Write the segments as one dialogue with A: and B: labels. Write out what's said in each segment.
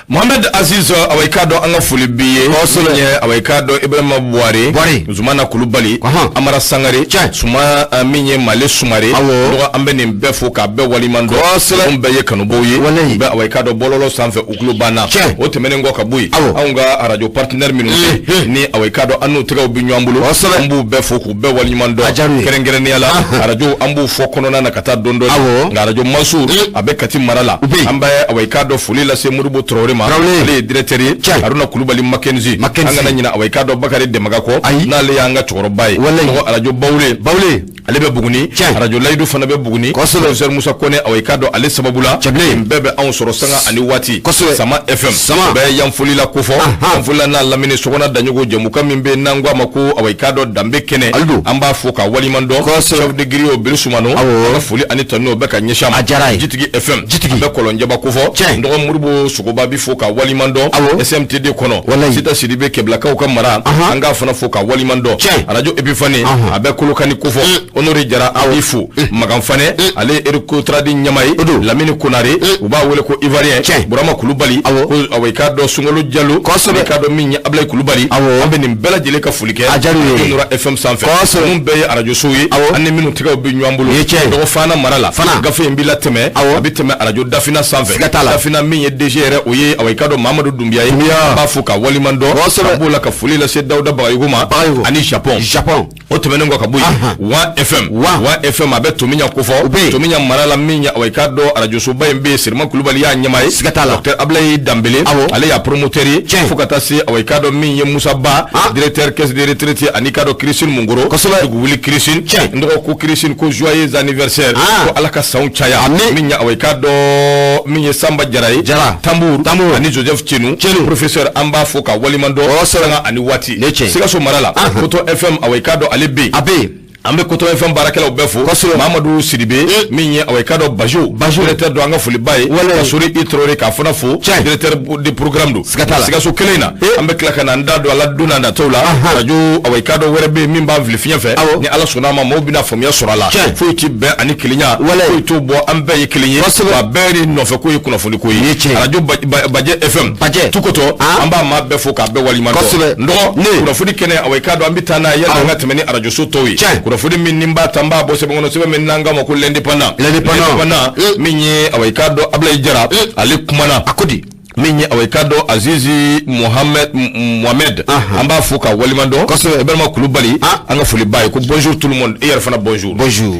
A: Mohamed Aziz, awa, i k'a dɔn, an ka foli b'i ye.
B: Kosɛbɛ.
A: Min ye, awa, i k'a dɔn, Ibrahima Buware.
B: Buware.
A: Zumana Kulubali. Amara Sangare. Suma min ye Male Sumare. Dɔgɔ, an bɛ nin bɛɛ fo k'a bɛɛ waliman dɔn. Ninnu bɛɛ ye kanubaw ye.
B: Walayi.
A: U bɛ, awa, i k'a dɔn, bɔlɔlɔ sanfɛ, u tulo banna. O tɛmɛnen kɔ ka bɔ yen, anw ka arajo partenaire minnu bɛ yen, ni, awa, i k'a dɔn, an n'u tɛgɛw bɛ ɲɔgɔn bolo, an b'u bɛɛ fo k'u bɛɛ waliɲuman dɔn.
B: A diyara u ye.
A: Kɛrɛnkɛrɛnnenya la, arajo, an b'u fɔ kɔnɔna na ka taa dɔɔni dɔɔni. Nka arajo Mansour, a bɛ Kati mara la.
B: U bɛ yen.
A: An bɛ, awa, i k'a dɔn, foli lase Modibo Traoré ma.
B: Traoré.
A: Ale ye directeur ye. Haruna Kulubali Mackenzie.
B: Mackenzie.
A: An kana ɲinɛ, awa, i k'a dɔn, Bakari Dɛmaga kɔ.
B: Ayi.
A: N'ale y'an ka cɛkɔrɔba ye.
B: Walayi.
A: Tɔgɔ arajo Bawule.
B: Bawule.
A: Ale bɛ Buguni. Arajo Layidu fana bɛ Buguni. Professeur Musa Kone, awa, i k'a dɔn, ale sababu la,
B: Cɛbilen.
A: nin bɛɛ bɛ anw sɔrɔ sanga ani waati. Sama FM.
B: Sama.
A: O bɛ Yanfolila kofɔ. Yanfolila n'a lamini, Sɔgɔna Daɲogo, jɛmukan min bɛ yen n'an ko a ma ko, awa, i k'a dɔn, danbe kɛnɛ.
B: Ale don.
A: An b'a fo ka waliman dɔn. Chef de griot Biri Sumano. An ka foli ani tanu, o bɛ ka ɲɛsin a ma.
B: A diyara a ye.
A: Jitigi FM.
B: Jitigi.
A: A bɛ Kɔlɔnjɛba kofɔ. N dɔgɔ Modibo Sogoba bi fo ka waliman dɔn. SMTD kɔnɔ. Sita Sidibe, Kɛbilakaw ka mara. An k'a fana fo ka waliman dɔn. Arajo Epifani, a bɛ Kolokani kofɔ. Honore Jara, an b'i fo. Magan Fanɛ, ale ye Eric Tradi ɲɛmaa ye. Lamini Konare, u b'a wele ko Ivoirien. Burama Kulubali. Ko, awa, i k'a dɔn, Sunkalo Jalo. I k'a dɔn, min ye Ablaye Kulubali. An bɛ nin bɛɛ lajɛlen ka foli kɛ.
B: A diyara u ye.
A: Radio Nura FM sanfɛ. Ninnu bɛɛ ye arajosow ye. An ni minnu tɛgɛw bɛ ɲɔgɔn bolo.
B: Ye tiɲɛ ye.
A: Dɔgɔ Fana mara la.
B: Fana.
A: Gafe in b'i latɛmɛ. A bɛ tɛmɛ arajo Dafina sanfɛ.
B: Siga t'a la.
A: Dafina min ye DG yɛrɛ, o ye, awa, i k'a dɔn, Mamadu Dunbiya ye.
B: Dunbiya.
A: An b'a fo ka waliman dɔn. An b'o la ka foli lase Dawuda Bagayogo ma.
B: Bagayogo.
A: Ani Japon.
B: Japon.
A: O tɛmɛnen kɔ ka bɔ yen, Wan FM.
B: Wan.
A: Wan FM, a bɛ Tomiɲa kofɔ.
B: U bɛ yen.
A: Tomiɲa mara la, min ye, awa, i k'a dɔn, arajosoba in bɛ yen, Sirima Kulubali y'a ɲɛmaa ye.
B: Siga t'a la.
A: Docteur Ablaye Danbele. Ale y'a promoteur ye. Fo ka taa se, awa, i k'a dɔn, min ye Musa Ba, directeur caisse de retraite, ani i k'a dɔn Christine Mungoro. Dugu wuli Christine. N dɔgɔ ko Christine, ko joyeux anniversaire. Ko Ala ka sanw caya. Min ye, awa, i k'a dɔn, min ye Sanba Jara ye.
B: Jara.
A: Tambour.
B: Tambour.
A: Ani Joseph Tienu.
B: Tienu.
A: Professeur, an b'a fo ka waliman dɔn. Sanga ani waati.
B: Ne tiɲɛ.
A: Sikaso mara la. Koto FM, awa, i k'a dɔn, ale bɛ yen.
B: A bɛ yen.
A: An bɛ Koto FM baarakɛlaw bɛɛ fo. Mamadu Sidibe, min ye, awa, i k'a dɔn, Bajo.
B: Bajo.
A: Directeur don, an ka foliba ye. Ka Sori I Traoré k'a fana fo. Directeur de programme don.
B: Siga t'a la.
A: Sikaso kelen in na. An bɛ tila ka na an da don a la don n'a nataw la. Arajo, awa, i k'a dɔn, wɛrɛ bɛ yen min b'an fili fiɲɛ fɛ. Ni Ala sɔnna a ma, maaw bɛna faamuya sɔrɔ a la. Foyi ti bɛn ani kelenya. Foyi t'o bɔ, an bɛɛ ye kelen ye. Wa bɛɛ ni nɔfɛ ko ye kunnafoni ko ye. Arajo Bajɛ FM.
B: Bajɛ.
A: Tukotɔ. An b'a maa bɛɛ fo k'a bɛɛ waleɲuman dɔn. N dɔgɔ. Kunnafoni kɛnɛ, awa, i k'a dɔn, an bɛ taa n'a ye yanni an ka tɛmɛ ni arajoso tɔw ye. Kunnafoni min ni n b'a ta, n b'a bɔ sɛbɛn kɔnɔ, sɛbɛn min n'an k'a ma ko L'Indépendant.
B: L'Indépendant.
A: L'Indépendant, min ye, awa, i k'a dɔn, Ablaye Jara, ale kumana.
B: A ko di?
A: Min ye, awa, i k'a dɔn, Azizi Mohamed Mohamed, an b'a fo ka waleɲuman dɔn. Ibrahima Kulubali, an ka foli b'a ye, ko bonjour tout le monde, e yɛrɛ fana bonjour.
B: Bonjour.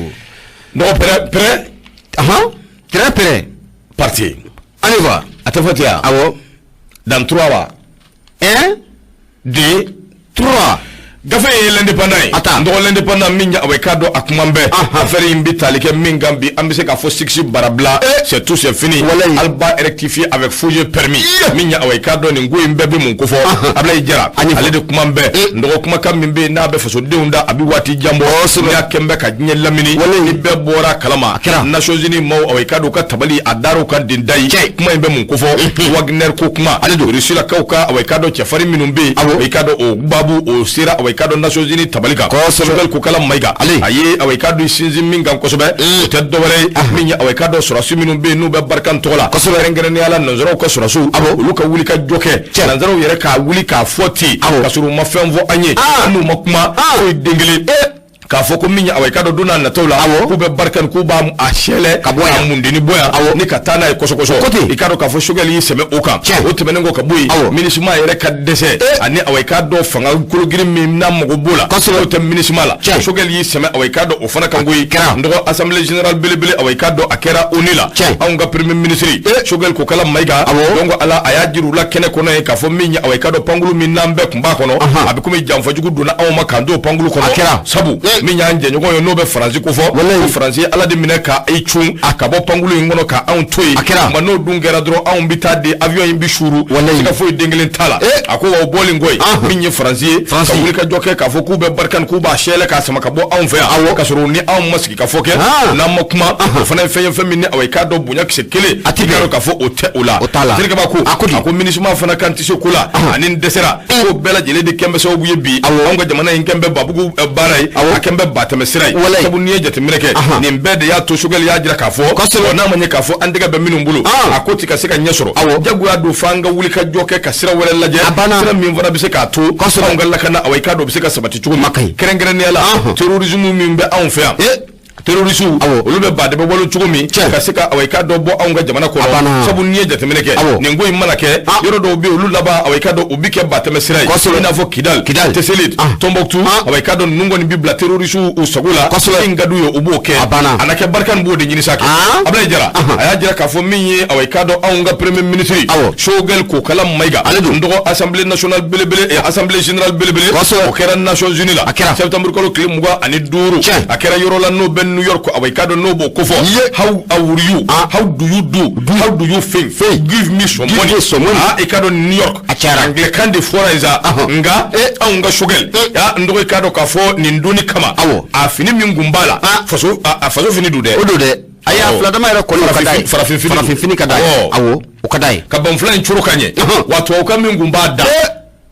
A: Dɔgɔ, prêt, prêt?
B: Très prêt.
A: Parti.
B: On y va.
A: A tɛ fɔ ten wa?
B: Awɔ.
A: Dans trois wa?
B: Un.
A: Deux.
B: Trois.
A: Gafe ye L'Indépendant ye.
B: A ta.
A: N dɔgɔ, L'Indépendant min ye, awa, i k'a dɔn, a kuma bɛɛ. Affaire in bɛ tali kɛ min kan bi, an bɛ se k'a fɔ six barabila. C'est tout, c'est fini.
B: Walayi.
A: Alba rectifié avec faux permis. Min ye, awa, i k'a dɔn, nin ko in bɛɛ bɛ mun kofɔ? Ablaye Jara.
B: A ɲɛfɔ.
A: Ale de kuma bɛɛ. N dɔgɔ, kumakan min bɛ yen n'a bɛ fasodenw da, a bɛ waati jan bɔ. N'i y'a kɛn bɛ ka diɲɛ lamini.
B: Walayi.
A: Ni bɛɛ bɔra a kalama.
B: A kɛra.
A: Nations Unies maaw, awa, i k'a dɔn, u ka tabali a dar'u kan den da ye. Kuma in bɛ mun kofɔ? Wagner ko kuma.
B: Ale don.
A: Rusilakaw ka, awa, i k'a dɔn, cɛfarin minnu bɛ yen.
B: Awɔ.
A: I k'a dɔn, o baabu o sera, awa, i k'a dɔn, Nations Unies tabali kan. Choguel Kokala Mayiga.
B: Ale.
A: A ye, awa, i k'a dɔn, sinsin min kan kosɛbɛ, o tɛ dɔwɛrɛ ye, min ye, awa, i k'a dɔn, sɔrɔdasi minnu bɛ yen n'u bɛ Barkhane tɔgɔ la. Kɛrɛnkɛrɛnnenya la, nanzaraw ka sɔrɔdasiw. Olu ka wuli ka jɔ kɛ. Nanzaraw yɛrɛ k'a wuli k'a fɔ ten. K'a sɔrɔ u ma fɛn fɔ an ye. An n'u ma kuma. Foyi den kelen. K'a fɔ ko min ye, awa, i k'a dɔn, don n'a nataw la, k'u bɛ Barkhane, k'u b'a a sɛlɛ
B: Ka bɔ yan.
A: a mundeni bɔ yan ni ka taa n'a ye kɔsɔkɔsɔ.
B: Ko ten.
A: I k'a dɔn k'a fɔ Choguel y'i sɛmɛ o kan.
B: Tiɲɛ.
A: O tɛmɛnen kɔ ka bɔ yen, MINUSMA yɛrɛ ka dɛsɛ ani, awa, i k'a dɔn, fanga kologiri min n'a mago b'o la,
B: Kosɛbɛ.
A: o tɛ MINUSMA la.
B: Tiɲɛ.
A: Choguel y'i sɛmɛ, awa, i k'a dɔn, o fana kan koyi.
B: Kɛra.
A: N dɔgɔ, assemblée générale belebele, awa, i k'a dɔn, a kɛra ONU la.
B: Tiɲɛ.
A: Anw ka premier ministre Choguel Kokala Mayiga, donc ala a y'a jira u la kɛnɛ kɔnɔ yen k'a fɔ min ye, awa, i k'a dɔn, pankulu min n'an bɛɛ tun b'a kɔnɔ, a bɛ komi janfajugu donna anw ma k'an to pankulu kɔnɔ.
B: A kɛra.
A: Sabu min y'an jɛɲɔgɔn ye n'o bɛ Faransi kofɔ,
B: Walayi.
A: ko Faransi ye Ala de minɛ ka i cun ka bɔ pankulu in kɔnɔ ka anw to yen.
B: A kɛra.
A: Nka n'o dun kɛra dɔrɔn, anw bɛ taa de, avion in bɛ suuru.
B: Walayi.
A: Siga foyi den kelen t'a la. A ko wa, o bɔlen kɔ yen, min ye Faransi ye
B: Faransi.
A: ka wuli ka jɔ kɛ k'a fɔ k'u bɛ Barkhane, k'u b'a sɛlɛ k'a sama ka bɔ anw fɛ yan, ka sɔrɔ ni anw ma sigi ka fɔ kɛ, n'an ma kuma, o fana ye fɛn ye, fɛn min ni, awa, i k'a dɔn, bonya kisɛ kelen,
B: A ti
A: i k'a
B: bɛn.
A: dɔn k'a fɔ o tɛ o la.
B: O t'a la.
A: Terikɛba ko
B: A ko di?
A: A ko MINUSMA fana kan tɛ se ko la ani n dɛsɛra ko bɛɛ lajɛlen de kɛn bɛ sababu ye bi anw ka jamana in kɛn bɛ babugu baara ye. A kɛn kɛn bɛ batɛmɛ sira ye.
B: Walayi.
A: Sabu n'i ye jateminɛ kɛ, nin bɛɛ de y'a to Choguel y'a jira k'a fɔ, n'a ma ɲɛ k'a fɔ an tɛgɛ bɛ minnu bolo, a ko ti ka se ka ɲɛ sɔrɔ, jagoya don f'an ka wuli ka jɔ kɛ ka sira wɛrɛ lajɛ,
B: A banna.
A: sira min fana bɛ se k'a to anw ka lakana, awa i k'a dɔn o bɛ se ka sabati cogo min,
B: Ma ka ɲi.
A: kɛrɛnkɛrɛnnenya la terrorisme min bɛ anw fɛ yan, terroriste olu bɛ baden bɔ cogo min ka se ka awa i k'a dɔn bɔ anw ka jamana kɔnɔ.
B: Banna.
A: Sabu n'i ye jateminɛ kɛ, nin ko in mana kɛ, yɔrɔ dɔw bɛ yen, olu laban, awa i k'a dɔn u bɛ kɛ batɛmɛ sira ye, i n'a fɔ Kidal,
B: Kidal.
A: Teselit, Tombouctou. Awa i k'a dɔn ninnu kɔni bi bila terroriste u sago la. Min ka d'u ye, u b'o kɛ.
B: A banna.
A: A na kɛ Barkhane b'o de ɲini sa kɛ. Ablaye Jara a y'a jira k'a fɔ min ye, awa i k'a dɔn anw ka premier ministre Choguel Kokala Maïga,
B: Ale don.
A: n dɔgɔ, assemblée nationale belebele et assemblée générale belebele,
B: Kosɛbɛ.
A: o kɛra Nations Unies la.
B: A kɛra.
A: Septembre kalo tile 25. A kɛra yɔrɔ la n'o bɛ New York. Awa i k'a dɔn n'o b'o kofɔ. How are you? How do you do? How do you think? Give me some
B: Give
A: money.
B: me some money.
A: Ah, i k'a dɔn New York,
B: A cayara.
A: anglais kan de fɔra yen sa. Nka anw ka Choguel ya, n dɔgɔ, i k'a dɔn k'a fɔ nin donni kama, a fini min kun b'a la, faso a faso fini don dɛ.
B: O don dɛ. Ayi, a
A: Awɔ.
B: fila dama yɛrɛ kɔni, o ka d'a ye.
A: Farafin fini don.
B: Farafin fini ka d'a ye.
A: Awɔ.
B: Awɔ, o ka d'a ye.
A: Ka banfula in coro ka ɲɛ. Wa tubabukan min kun b'a da,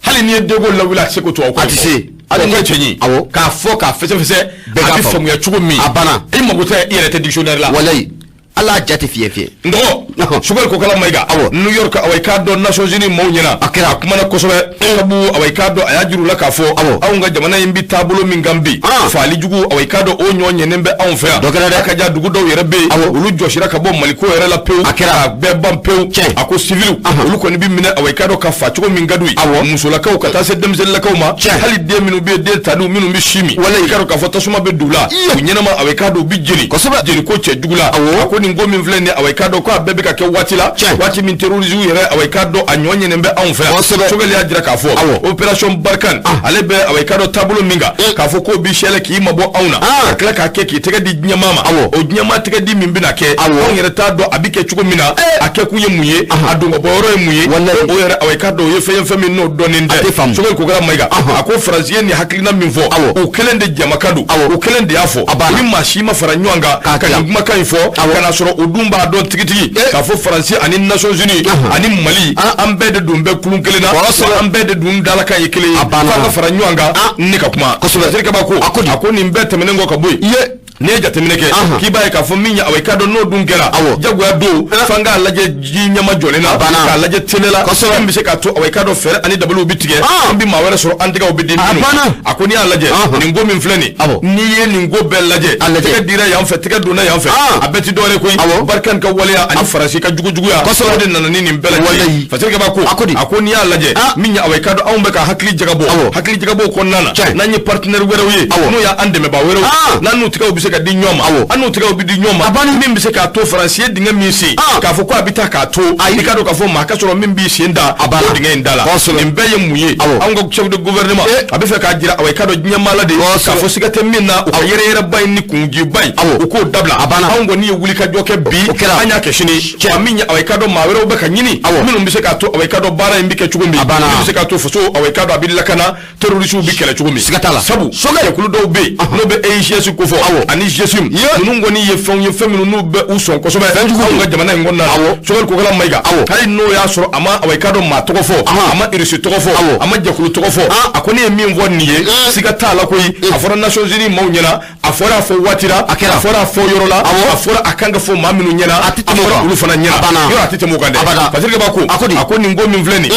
A: hali n'i ye denko lawuli, a tɛ se ko tubabukan
B: A tɛ se.
A: hali n'i ye cɛ ɲi k'a fɔ k'a fɛsɛfɛsɛ,
B: Bɛɛ
A: a
B: k'a
A: bɛ
B: faamu.
A: faamuya cogo min.
B: A banna.
A: I mago tɛ, i yɛrɛ tɛ dictionnaire la.
B: Walayi, ala y'a jate fiyɛ fiyɛ.
A: N dɔgɔ, Choguel Kokala Maïga, New York, awa i k'a dɔn Nations Unies maaw ɲɛna,
B: A kɛra.
A: a kumana kosɛbɛ, sabu awa i k'a dɔn a y'a jira u la k'a fɔ anw ka jamana in bi taabolo min kan bi, faali jugu, awa i k'a dɔn o ɲɔ ɲɛnen bɛ anw fɛ yan.
B: Dɔ kɛra dɛ.
A: A ka ja dugu dɔw yɛrɛ bɛ yen, olu jɔsira ka bɔ Maliko yɛrɛ la pewu.
B: A kɛra.
A: K'a bɛɛ ban pewu. A ko civil olu kɔni bi minɛ, awa i k'a dɔn ka fa cogo min ka d'u ye, musolakaw ka taa se denmisɛnninlakaw ma, hali den minnu bɛ yen, den taliw minnu bɛ si min, i k'a dɔn k'a fɔ tasuma bɛ don u la u ɲɛnama, awa i k'a dɔn u bɛ jeni jeni ko cɛ jugu la. A ko nin ko min filɛ nin ye, awa i k'a dɔn ko a bɛɛ bɛ ka kɛ waati la, waati min terrorisme yɛrɛ, awa i k'a dɔn a ɲɔ ɲɛnen bɛ anw fɛ yan. Choguel y'a jira k'a fɔ opération Barkhane, ale bɛ, awa i k'a dɔn taabolo min kan, k'a fɔ k'o bi sɛlɛ k'i mabɔ anw na, ka tila k'a kɛ k'i tɛgɛ di diɲɛmaa ma. O diɲɛmaa tɛgɛ di min bɛna kɛ, anw yɛrɛ t'a dɔn a bɛ kɛ cogo min na, a kɛkun ye mun ye, a don ka bɔ yɔrɔ ye mun ye. O yɛrɛ, awa i k'a dɔn o ye fɛn ye, fɛn min n'o dɔnnen
B: A tɛ
A: tɛ.
B: faamu.
A: Choguel Kokala Maïga a ko Faransi ye nin hakilina min fɔ, o kelen de jamakan don, o kelen de y'a fɔ. Ni maa si ma fara ɲɔgɔn kan
B: K'a
A: ka
B: dilan.
A: nin kumakan in fɔ, ka na sɔrɔ o dun b'a dɔn tigitigi k'a fɔ Faransi ani Nations Unies ani Mali, an bɛɛ de dun bɛ kulun kelen na, wa an bɛɛ de dun dalakan ye kelen ye, f'an ka fara ɲɔgɔn kan ne ka kuma. Fasiri Kaba ko a ko nin bɛɛ tɛmɛnen kɔ ka bɔ yen, n'i ye jateminɛ kɛ, k'i b'a ye k'a fɔ min ye, awa i k'a dɔn n'o dun kɛra, jagoya don f'an k'a lajɛ ji ɲɛma jɔlen na, k'a lajɛ tele la, min bɛ se k'a to, awa i k'a dɔn fɛɛrɛ ani dabaliw bɛ tigɛ, an bɛ maa wɛrɛ sɔrɔ, an tɛgɛw bɛ di minnu ma. A ko n'i y'a lajɛ, nin ko min filɛ nin, n'i ye nin ko bɛɛ lajɛ, tɛgɛ dira yan fɛ, tɛgɛ donna yan fɛ, a bɛɛ ti dɔwɛrɛ koyi, Barkhane ka waleya ani Faransi ka jugujuguya, o de nana ni nin bɛɛ lajɛlen ye. Fasiri Kaba ko a ko n'i y'a lajɛ min ye, awa i k'a dɔn anw bɛ ka hakili jagabɔ, hakili jagabɔ kɔnɔna na, n'an ye partenaire wɛrɛw ye, n'o y'an dɛmɛbaa wɛrɛw ye, n'an n'u tɛgɛw bɛ se ka di ɲɔgɔn ma, an n'u tɛgɛw bɛ di ɲɔgɔn ma, min bɛ se k'a to Faransi ye dingɛ min sen, k'a fɔ ko a bɛ taa k'a to, i k'a dɔn k'a fɔ maa ka sɔrɔ min b'i sen da o dingɛ in da la. Nin bɛɛ ye mun ye? Anw ka chef de gouvernement a bɛ fɛ k'a jira, awa i k'a dɔn diɲɛmaa la de, k'a fɔ siga tɛ min na, u ka yɛrɛyɛrɛba in ni kunjiba in, u k'o dabila. Anw kɔni ye wulikajɔ kɛ bi, an y'a kɛ sini, wa min ye, awa i k'a dɔn maa wɛrɛw bɛ ka ɲini minnu bɛ se k'a to, awa i k'a dɔn baara in bɛ kɛ cogo min, min bɛ se k'a to faso, awa i k'a dɔn a bɛ lakana, terroriste bɛ kɛlɛ cogo min.
B: Siga t'a la.
A: Sabu jɛkulu dɔw bɛ yen n'o bɛ EIGS kofɔ ani GSIM, ninnu kɔni ye fɛnw ye, fɛn minnu n'u bɛ u sɔn kosɛbɛ anw ka jamana in kɔnɔna na. Choguel Kokala Maïga, hali n'o y'a sɔrɔ a ma, awa i k'a dɔn maa tɔgɔ fɔ, a ma irisi tɔgɔ fɔ, a ma jɛkulu tɔgɔ fɔ, a ko ne ye min fɔ nin ye, siga t'a la koyi, a fɔra Nations Unies maaw ɲɛna, a fɔra a fɔ waati la, a fɔra a fɔ yɔrɔ la, a fɔra a kan ka fɔ maa minnu ɲɛna, a fɔra olu fana ɲɛna. Yɔrɔ a tɛ tɛmɛ o kan dɛ. Fasiri Kaba ko a ko nin ko min filɛ nin,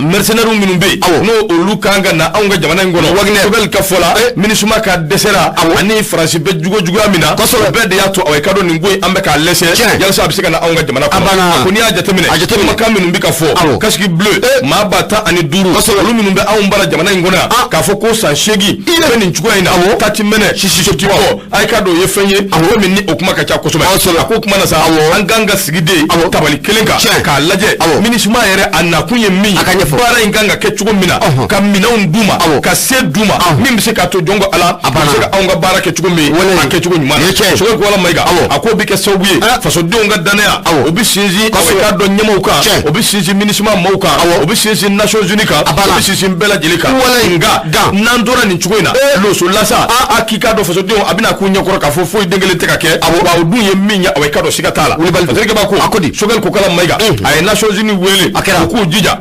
A: mercenaires minnu bɛ yen, n'o olu kan ka na anw ka jamana in kɔnɔ, Choguel ka fɔ la, MINUSMA ka dɛsɛra ani Faransi bɛ jugo juguya min na, o bɛɛ de y'a to, awa i k'a dɔn nin ko in an bɛ k'a lɛsɛ yalasa a bɛ se ka na anw ka jamana kɔnɔ. A ko n'i y'a jateminɛ, kumakan minnu bɛ ka fɔ, casque bleu maa 15,000, olu minnu bɛ anw bara jamana in kɔnɔ yan, k'a fɔ ko san 8 bɛ nin cogoya in na, ta ti mɛnɛ sisi ti bɔ, a k'a dɔn o ye fɛn ye, fɛn min ni o kuma ka ca kosɛbɛ. A ko kuma na sa, an kan ka sigi de tabali kelen kan k'a lajɛ MINUSMA yɛrɛ a nakun ye min ye, baara in kan ka kɛ cogo min na, ka minɛnw d'u ma, ka se d'u ma, min bɛ se k'a to jɔn ko Ala a bɛ se ka anw ka baara kɛ cogo min, a kɛcogo ɲuman na. Choguel Kokala Maïga a k'o bɛ kɛ sababu ye fasodenw ka danaya, o bɛ sinsin, awa i k'a dɔn ɲɛmaaw kan, o bɛ sinsin MINUSMA maaw kan, o bɛ sinsin Nations Unies kan, o bɛ sinsin bɛɛ lajɛlen kan. Nka n'an tora nin cogo in na, loso lasa, a k'i k'a dɔn fasodenw a bɛna k'u ɲɛkɔrɔ k'a fɔ foyi den kelen tɛ ka kɛ, wa o dun ye min ye, awa i k'a dɔn siga t'a la. Fasiri Kaba ko Choguel Kokala Maïga a ye Nations Unies wele, u k'u jija.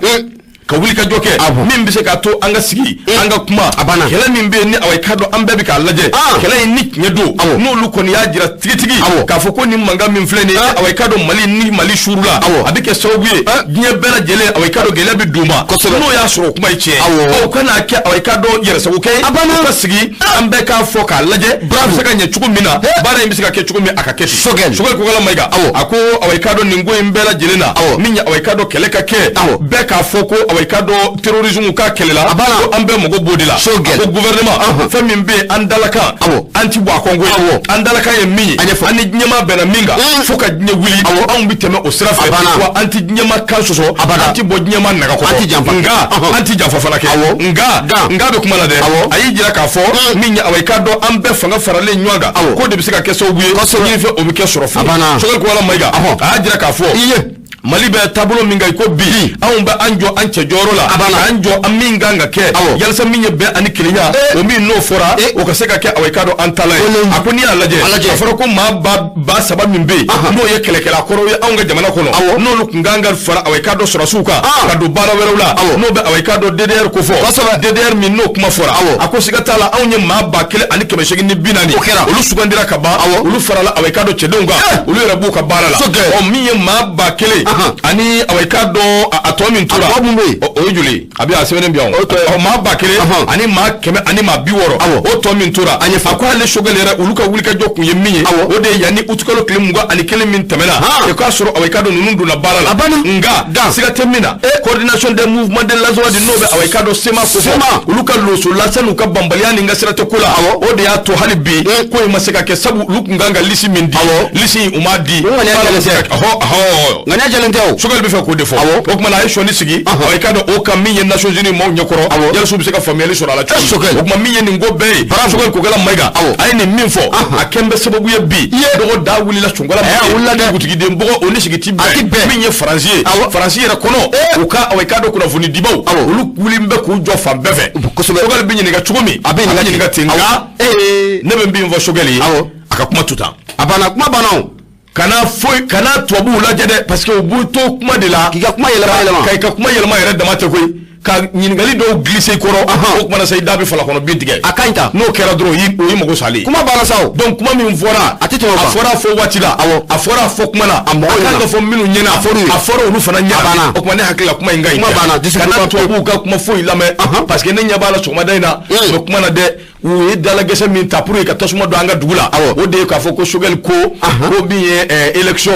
A: Ka wuli ka jɔ kɛ min bɛ se k'a to an ka sigi an ka kuma kɛlɛ min bɛ yen ni awa i k'a dɔn an bɛɛ bɛ k'a lajɛ kɛlɛ in ni tiɲɛ don n'olu kɔni y'a jira tigitigi k'a fɔ ko nin mankan min filɛ nin ye awa i k'a dɔn Mali ni Mali suurula a bɛ kɛ sababu ye diɲɛ bɛɛ lajɛlen awa i k'a dɔn gɛlɛya bɛ don u ma n'o y'a sɔrɔ o kuma ye tiɲɛ ye o kana kɛ awa i k'a dɔn yɛrɛsagokɛ ye u ka sigi an bɛɛ k'a fɔ k'a lajɛ a bɛ se ka ɲɛ cogo min na baara in bɛ se ka kɛ cogo min a ka kɛ ten Sogɛli Kokala Mayiga a ko awa i k'a dɔn nin ko in bɛɛ lajɛlen na min ye awa i k'a dɔn kɛlɛ ka kɛ bɛɛ k'a fɔ ko awa i k'a dɔn terrorisme ka kɛlɛ la ko an bɛɛ mago b'o de la ko gouvernement fɛn min bɛ yen an dalakan an ti bɔ a kɔn koyi an dalakan ye min ye an ni diɲɛmaa bɛnna min kan fo ka diɲɛ wuli anw bɛ tɛmɛ o sira fɛ wa an ti diɲɛmaa kan sɔsɔ an ti bɔ diɲɛmaa naga kɔrɔ nka an ti janfa fana kɛ nka nka bɛ kuma la dɛ a y'i jira k'a fɔ min ye awa i k'a dɔn an bɛɛ fanga faralen ɲɔgɔn kan k'o de bɛ se ka kɛ sababu ye ɲinifɛn o bɛ kɛ sɔrɔ fɛn Sogɛli Kokala Mayiga a y'a jira k'a fɔ Mali bɛ taabolo min kan i ko bi anw bɛ an jɔ an cɛ jɔyɔrɔ la k'an jɔ an min kan ka kɛ yalasa min ye bɛn ani kelenya o min n'o fɔra o ka se ka kɛ awa i k'a dɔn an taalan ye a ko n'i y'a lajɛ a fɔra ko maa 3000 min bɛ yen n'o ye kɛlɛkɛla kɔrɔw ye anw ka jamana kɔnɔ n'olu tun kan ka fara awa i k'a dɔn sɔrɔdasiw kan ka don baara wɛrɛw la n'o bɛ awa i k'a dɔn DDR ko fɔ DDR min n'o kuma fɔra a ko siga t'a la anw ye maa 1840 olu sugandira ka ban olu farala awa i k'a dɔn cɛdenw kan olu yɛrɛ b'u ka baara la ɔ min ye maa 1000 ani awa i k'a dɔn a tɔ min tora o ye joli a bɛ a sɛbɛnnen bi yan o maa 1000 ani maa 100 ani maa 60 o tɔ min tora a ko ale Sogɛli yɛrɛ olu ka wulikajɔ kun ye min ye o de ye yanni utikalo tile 21 min tɛmɛna o k'a sɔrɔ awa i k'a dɔn ninnu donna baara la nka siga tɛ min na coordination des mouvements de l'Azawad n'o bɛ awa i k'a dɔn CMA ko fɔ olu ka loso lase n'u ka banbaliya ni ka sira tɛ ko la o de y'a to hali bi ko in ma se ka kɛ sabu olu tun kan ka lisi min di lisi in u m'a di
B: ŋaniya jɛlen tɛ o
A: Sogɛli bɛ fɛ k'o de fɔ o tuma na a ye sɔnni sigi i k'a dɔn o kan min ye Nations Unies maaw ɲɛkɔrɔ yalasa u bɛ se ka faamuyali sɔrɔ a la cogo min o tuma min ye nin ko bɛɛ ye Sogɛli Kokala Mayiga a ye nin min fɔ a kɛn bɛ sababu ye bi dɔgɔ da wulila sonkala ma dugutigi bɔgɔ o ni sigi ti bɛn min ye Faransi ye Faransi yɛrɛ kɔnɔ u ka i k'a dɔn kunnafoni dibaw olu wulilen bɛ k'u jɔ fan bɛɛ fɛ Sogɛli bɛ ɲininka cogo min a bɛ ɲininka ten nka ne bɛ min fɔ Sogɛli ye a ka kuma to tan
B: a banna kuma banna o
A: kana foyi kana tubabuw lajɛ dɛ parce que u b'u to kuma de la
B: k'i ka kuma yɛlɛma yɛlɛma
A: ka i ka kuma yɛlɛma yɛrɛ dama tɛ koyi ka ɲininkali dɔw glisser i kɔrɔ o tuma na sa i da bɛ falakɔnɔ bin tigɛ
B: a ka ɲi ta
A: n'o kɛra dɔrɔn o y'i mago salen
B: kuma banna sa o
A: donc kuma min fɔra
B: a tɛ tɛmɛ o kan
A: a fɔra a fɔ waati la awɔ a fɔra a fɔ kuma na a mɔgɔ kan ka fɔ minnu ɲɛna a fɔra a fɔra olu fana ɲɛna a banna o tuma ne hakili la kuma in ka ɲi
B: kuma banna
A: kana tubabuw ka kuma foyi lamɛn parce que ne ɲɛ b'a la sɔgɔmada in na u bɛ kuma na dɛ u ye dalagɛsɛ min ta pour que ka tasuma don an ka dugu la o de ye k'a fɔ ko Sogɛli ko ko min ye élection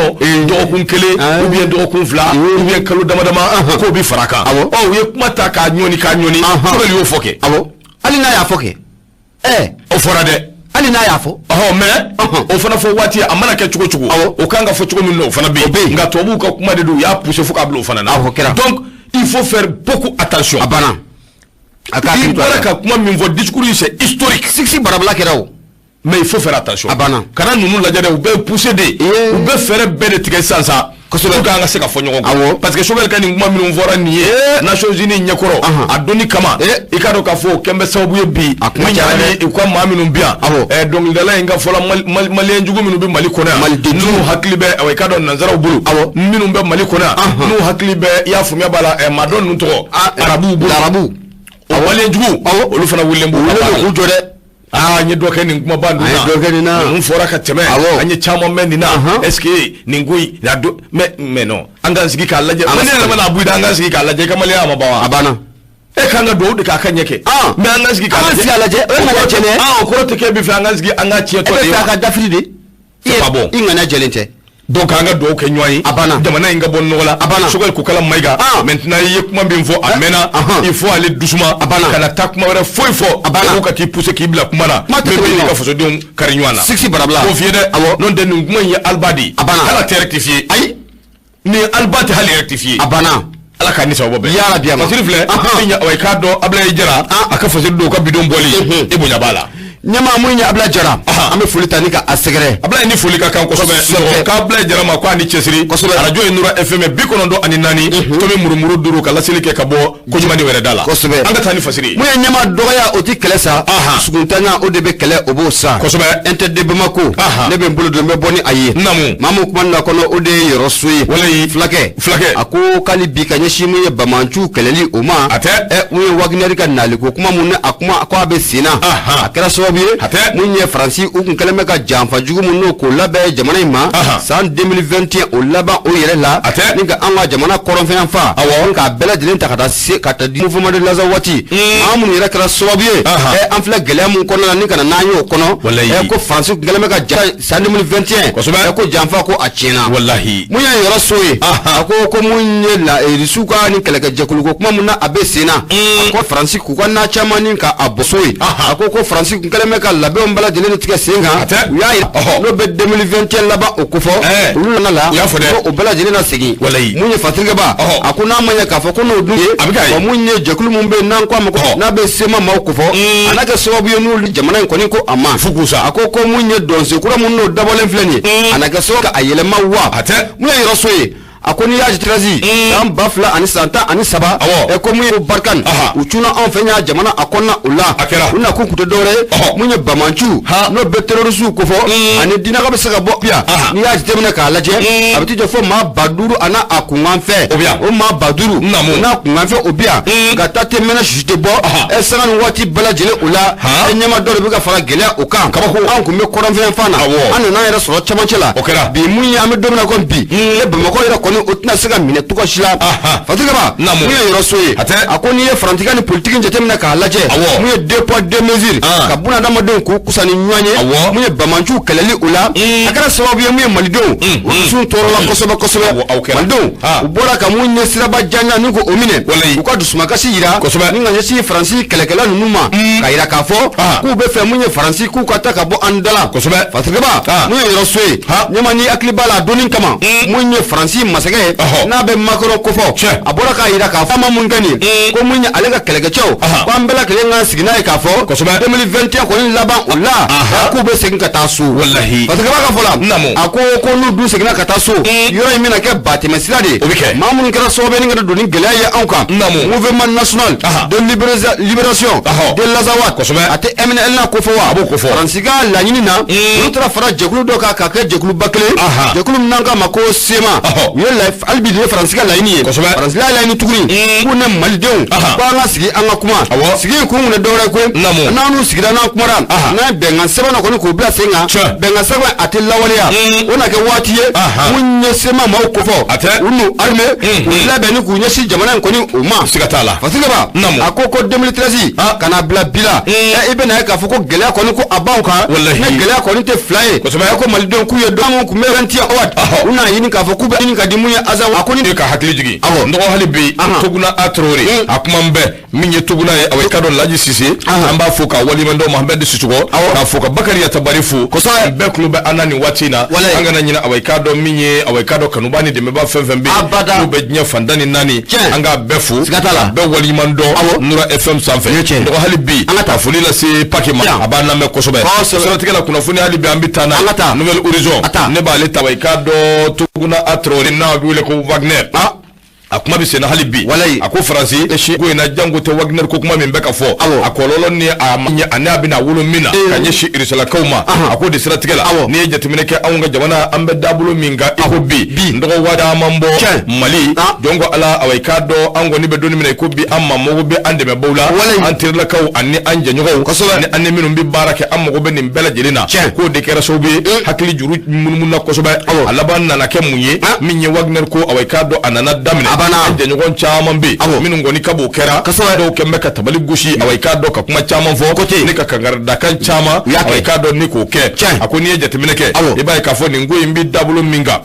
A: dɔgɔkun kelen ou bien dɔgɔkun fila ou bien kalo dama dama k'o bɛ fara a kan ɔ u ye kuma ta k'a ɲɔni k'a ɲɔni Sogɛli y'o fɔ kɛ
B: hali n'a y'a fɔ kɛ
A: o fɔra dɛ
B: hali n'a y'a fɔ
A: ɔhɔ mais o fana fɔ waati a mana kɛ cogo cogo o kan ka fɔ cogo min na o fana bɛ yen nka tubabuw ka kuma de don u y'a pousser fo k'a bila o fana na donc il faut faire beaucoup attention
B: a banna
A: a ka i bɔra ka kuma min fɔ discours in c'est historique
B: siksi barabila kɛra o
A: mais il faut faire attention
B: a banna
A: kana ninnu lajɛ dɛ u bɛ pousser de u bɛ fɛɛrɛ bɛɛ de tigɛ sisan sa kosɛbɛ pour que an ka se ka fɔ ɲɔgɔn kɔ
B: awɔ
A: parce que Sogɛli ka nin kuma minnu fɔra nin ye Nations Unies ɲɛkɔrɔ a donni kama i k'a dɔn k'a fɔ o kɛn bɛ sababu ye bi
B: a kuma
A: min
B: cayara
A: hali u ka maa minnu bɛ yan
B: awɔ
A: dɔnkilidala in ka fɔla maliyɛn jugu minnu bɛ Mali kɔnɔ yan
B: Maliden jugu.
A: n'u hakili bɛ awɔ i k'a dɔn nanzaraw bolo
B: awɔ
A: minnu bɛ Mali kɔnɔ yan n'u hakili bɛ i y'a faamuya b'a la maa dɔ ninnu tɔgɔ arabuw bolo
B: arabu
A: o maliyɛn jugu olu fana wulilen b'u ka baara la
B: k'u jɔ dɛ
A: aa n ye dɔ kɛ nin kumaba ninnu
B: An ye dɔ kɛ nin na.
A: Ninnu fɔra ka tɛmɛ
B: Awɔ.
A: an ye caman mɛn nin na
B: Ahan.
A: est ce que nin ko in a do mais non an k'an sigi k'a lajɛ
B: An ka
A: ne yɛrɛ
B: sigi.
A: mana a bɔ i da an k'an sigi k'a lajɛ i ka maliyɛnya ma ban wa
B: a banna
A: e k'an ka dugawu de k'a ka ɲɛ kɛ
B: Ah.
A: mais an k'an sigi k'a
B: An k'an sigi k'a lajɛ, o ye ŋaniya jɛlen ye.
A: Ah, o kɔrɔ tɛ k'e bɛ fɛ an k'an sigi an k'a tiɲɛ
B: e
A: tɔ
B: bɛ
A: de ye
B: fɛ a
A: wa
B: ka dafiri de
A: C'est pas bon.
B: i ŋaniya jɛlen tɛ
A: donc an ka dugawu kɛ ɲɔgɔn ye
B: A banna.
A: jamana in ka bɔ nɔgɔ la
B: A banna.
A: Sogɛli Kokala Mayiga
B: Ah.
A: maintenant i ye kuma min fɔ a mɛnna
B: Ahan.
A: il faut aller doucement
B: A banna.
A: kana taa kuma wɛrɛ foyi fɔ
B: A banna.
A: ko ka t'i pousser k'i bila kuma na
B: Kuma tɛ
A: min
B: tɛmɛ
A: bɛ
B: nin
A: ka fasodenw kari ɲɔgɔn na
B: Siksi barabila.
A: k'o f'i ye dɛ
B: Awɔ.
A: n'o tɛ nin kuma in ye aliba de ye
B: A banna.
A: hali a tɛ rectifier
B: ayi
A: nin aliba tɛ hali rectifier
B: a banna
A: ala k'a ni sababu bɛn
B: Yarabi ama.
A: fasiri filɛ
B: Ahan.
A: min ye awa i k'a dɔn Ablaye Jara
B: Ah.
A: a ka fasiri dɔw ka bidon bɔli
B: Mhm.
A: e bonya b'a la
B: Ɲɛmaa mun ye Abulayi Jara, an bɛ foli ta ni ka a sɛgɛrɛ.
A: Abulayi ni foli ka kan kosɛbɛ, k'Abulayi Jara ma ko a ni cɛsiri. Arajo ye Nura FM 94 tomi murumuru 5 ka laseli kɛ ka bɔ Koɲumani wɛrɛ da la.
B: Kosɛbɛ.
A: An ka taa ni fasiri ye.
B: Mun ye ɲɛmaa dɔgɔya, o tɛ kɛlɛ sa, suguntanya o de bɛ kɛlɛ, o b'o sa. Inter de Bamako, ne bɛ n bolo don n bɛ bɔ ni a ye.
A: Naamu.
B: Maa mun kuma na kɔnɔ, o de ye Yɔrɔ So ye.
A: Walayi.
B: Fulakɛ.
A: Fulakɛ.
B: A ko k'ale bi ka ɲɛsin mun ye banbaanciw kɛlɛli o ma.
A: A tɛ.
B: Mun ye Wagner ka naliko kuma mun ni a kuma ko a bɛ sen na. A kɛra sababu ye.
A: A tɛ.
B: Mun ye Faransi, u kun kɛlen bɛ ka janfa jugu mun n'o k'o labɛn jamana in ma. San 2021 o laban o yɛrɛ la.
A: A tɛ.
B: Ni ka an ka jamana kɔrɔnfɛn fa.
A: Awɔ.
B: K'a bɛɛ lajɛlen ta ka taa se ka taa di mouvement de l'Azawad. Maa minnu yɛrɛ kɛra sababu ye. An filɛ gɛlɛya mun kɔnɔna la ni ka na n'an y'o kɔnɔ.
A: Walayi.
B: Ko Faransi kun kɛlen bɛ ka ja san 2021. Ko janfa ko a tiɲɛna.
A: Walahi.
B: Mun ye Yɔrɔ So ye. A ko ko mun ye la Irisiw ka ni kɛlɛkɛjɛkulu ko kuma mun na a bɛ sen na. A ko Faransi k'u ka na caman ni ka a bɔ so ye. A ko ko Faransi kun kɛlen bɛ ka labɛnw bɛɛ lajɛlen tigɛ sen kan.
A: A tɛ.
B: U y'a yira n'o bɛ 2021 laban o kofɔ. Olu nana la.
A: U y'a fɔ dɛ.
B: Ko o bɛɛ lajɛlen na segin.
A: Walayi.
B: Mun ye Fatirikɛba. A ko n'a ma ɲɛ k'a fɔ ko n'o dun ye.
A: A bɛ k'a ye.
B: Wa mun ye jɛkulu mun bɛ yen n'an ko a ma ko n'a bɛ CMA maaw kofɔ. A n'a kɛ sababu ye n'olu jamana in kɔni ko a ma.
A: Fo k'u sa.
B: A ko ko mun ye dɔnsen kura mun n'o dabɔlen filɛ nin ye. A na kɛ sababu ka a yɛlɛma wa.
A: A tɛ.
B: Mun ye Yɔrɔ So ye. A ko n'i y'a jate san 2013, ko mun ye Barkhane, u cunna anw fɛ y'a jamana a kɔnɔna o la.
A: A kɛra.
B: U nakun tun tɛ dɔwɛrɛ ye, mun ye banbaanciw n'o bɛ terroristew kofɔ ani dinaka bɛ se ka bɔ yan. N'i y'a jateminɛ k'a lajɛ, a bɛ t'i jɔ fo maa 5000 a n'a a kunkan fɛ.
A: O bɛ yan.
B: O maa 5000
A: Naamu.
B: n'a kunkan fɛ, o bɛ yan. Nka ta tɛ mɛnɛ, sisi tɛ bɔ. Sanga ni waati bɛɛ lajɛlen o la, ɲɛma dɔ de bɛ ka fara gɛlɛya o kan.
A: Kabako.
B: Anw tun bɛ kɔrɔnfɛn fan na. An nana an yɛrɛ sɔrɔ cɛmancɛ la.
A: O kɛra.
B: Bi mun ye an bɛ don min na komi bi, Bamakɔ yɛrɛ kɔni o tɛna se ka minɛ cogo si la. Fatirikɛba.
A: Naamu.
B: Mun ye Yɔrɔ So ye.
A: A tɛ.
B: A ko n'i ye Faransi ka ni politiki jateminɛ k'a lajɛ.
A: Awɔ.
B: Mun ye deux poids deux mesures. Ka buna adamadenw k'u kusa ni ɲɔgɔn ye.
A: Awɔ.
B: Mun ye banbaanciw kɛlɛli o la. A kɛra sababu ye mun ye Malidenw. U dusu tɔɔrɔla kosɛbɛ kosɛbɛ.
A: Awɔ, aw kɛra.
B: Malidenw u bɔra ka mun ye siraba janja ni k'o minɛ.
A: Walayi.
B: U ka dusumakasi yira.
A: Kosɛbɛ.
B: Ni ka ɲɛsin Faransi kɛlɛkɛla ninnu ma. Ka yira k'a fɔ. K'u bɛ fɛ mun ye Faransi k'u ka taa ka bɔ an da la.
A: Kosɛbɛ.
B: Fatirikɛba. Mun ye Yɔrɔ So ye. Ɲɛma n'i hakili b'a la a donni kama. Mun ye Faransi masakɛ ye. N'a bɛ Macron kofɔ. A bɔra k'a yira k'a fɔ a ma mun kɛ nin ye. Ko mun ye ale ka kɛlɛkɛcɛw. Ko an bɛɛ lajɛlen k'an sigi n'a ye k'a fɔ. 2021 kɔni laban o la. K'u bɛ segin ka taa so.
A: Walahi.
B: Fatirikɛba ka fɔ la.
A: Naamu.
B: A ko ko n'u dun seginna ka taa so. Yɔrɔ in bɛna kɛ batɛmɛ sira de ye.
A: O bɛ kɛ.
B: Maa minnu kɛra sababu ye ni ka don ni gɛlɛya ye anw kan.
A: Naamu.
B: Mouvement national de libération de l'Azawad. A tɛ MNLA kofɔ wa?
A: A b'o kofɔ.
B: Faransi ka laɲini na. Olu taara fara jɛkulu dɔ kan k'a kɛ jɛkuluba kelen. Jɛkulu min n'an k'a ma ko CMA. U ye hali bi nin ye Faransi ka laɲini ye. Faransi y'a laɲini tuguni. K'u ni Malidenw. Ko an ka sigi an ka kuma. Sigi in kun tɛ dɔwɛrɛ ye koyi.
A: Naamu.
B: N'an n'u sigira n'an kumara. N'an ye bɛnkan sɛbɛn dɔ kɔni k'o bila sen kan. Bɛnkan sɛbɛn a tɛ lawaleya. O na kɛ waati ye. Mun ye CMA maaw kofɔ.
A: A tɛ.
B: U n'u armée. K'u labɛn ni k'u ɲɛsin jamana in kɔni o ma.
A: Siga t'a la.
B: Fatirikɛba.
A: Naamu.
B: A ko ko 2013 ka na bila bi la. I bɛna ye k'a fɔ ko gɛlɛya kɔni ko a b'anw kan.
A: Walahi.
B: Ne gɛlɛya kɔni tɛ fila ye. Ko Malidenw k'u ye dɔn mun tun bɛ 21 août. U n'a ɲini k'a fɔ k'u bɛ ɲini ka di mun ye Azawad.
A: A ko ni ka hakili jigin.
B: Awɔ.
A: N dɔgɔ hali bi Toguna A Traoré. A kuma n bɛɛ min ye Toguna ye, awa i ka dɔn Laji Sise. An b'a fo ka waleɲuman dɔn Mohamed Sisɔkɔ. K'a fo ka Bakari Yatabari fo. Bɛɛ tulo bɛ an na nin waati in na.
B: Walayi.
A: An kana ɲinɛ awa i k'a dɔn min ye awa i k'a dɔn kanubaa ni dɛmɛbaa fɛn fɛn bɛ yen.
B: Abada.
A: N'u bɛ diɲɛ fan tan ni naani.
B: Tiɲɛ.
A: An k'a bɛɛ fo.
B: Siga t'a la.
A: Bɛɛ waleɲuman dɔn. Nura FM sanfɛ.
B: Nin ye tiɲɛ ye.
A: Dɔgɔ hali bi.
B: An ka taa.
A: Ka foli lase Paki ma.
B: Tiɲɛ.
A: A b'an lamɛn kosɛbɛ.
B: Kosɛbɛ.
A: Siratigɛ la kunnafoni hali bi an bɛ taa n'a ye.
B: An ka taa.
A: Nouvel Horizon.
B: A taa.
A: Ne b'ale ta wa i k'a dɔn Toguna A Traoré n'a bɛ wele ko Wagner. A kuma bɛ senna hali bi.
B: Walayi.
A: A ko Faransi ko in na janko tɛ Wagner ko kuma min bɛ ka fɔ.
B: Awɔ.
A: A kɔlɔlɔ ni a ma ɲɛ ani a bɛna wolo min na. Ka ɲɛsin Irisalakaw ma. A ko de siratigɛ la.
B: Awɔ.
A: N'i ye jateminɛ kɛ anw ka jamana an bɛ dabolo min kan i ko bi.
B: Bi.
A: N dɔgɔ waa caman bɔ.
B: Tiɲɛ.
A: Mali. Jɔn ko Ala awa i k'a dɔn an kɔni bɛ don min na i ko bi an ma mago bɛ an dɛmɛbaw la.
B: Walayi.
A: An terilakaw ani an jɛɲɔgɔnw.
B: Kosɛbɛ.
A: Ani an ni minnu bɛ baara kɛ an mago bɛ nin bɛɛ lajɛlen na.
B: Tiɲɛ.
A: K'o de kɛra sababu ye. Hakili juru munumunu na kosɛbɛ.
B: Awɔ.
A: A laban nana kɛ mun ye. Min ye Wagner ko awa i k'a dɔn a nana daminɛ.
B: A banna.
A: An jɛɲɔgɔn caman bɛ yen.
B: Awɔ.
A: Minnu kɔni ka b'o kɛra.
B: Kosɛbɛ.
A: Dɔw kɛn bɛ ka tabali gosi awa i k'a dɔn ka kuma caman fɔ.
B: Ko ten.
A: Ne ka kankaridakan caman.
B: U y'a kɛ.
A: Awa i k'a dɔn ni k'o kɛ.
B: Tiɲɛ.
A: A ko n'i ye jateminɛ kɛ.
B: Awɔ.
A: I b'a ye k'a fɔ nin ko in bɛ dabolo min kan.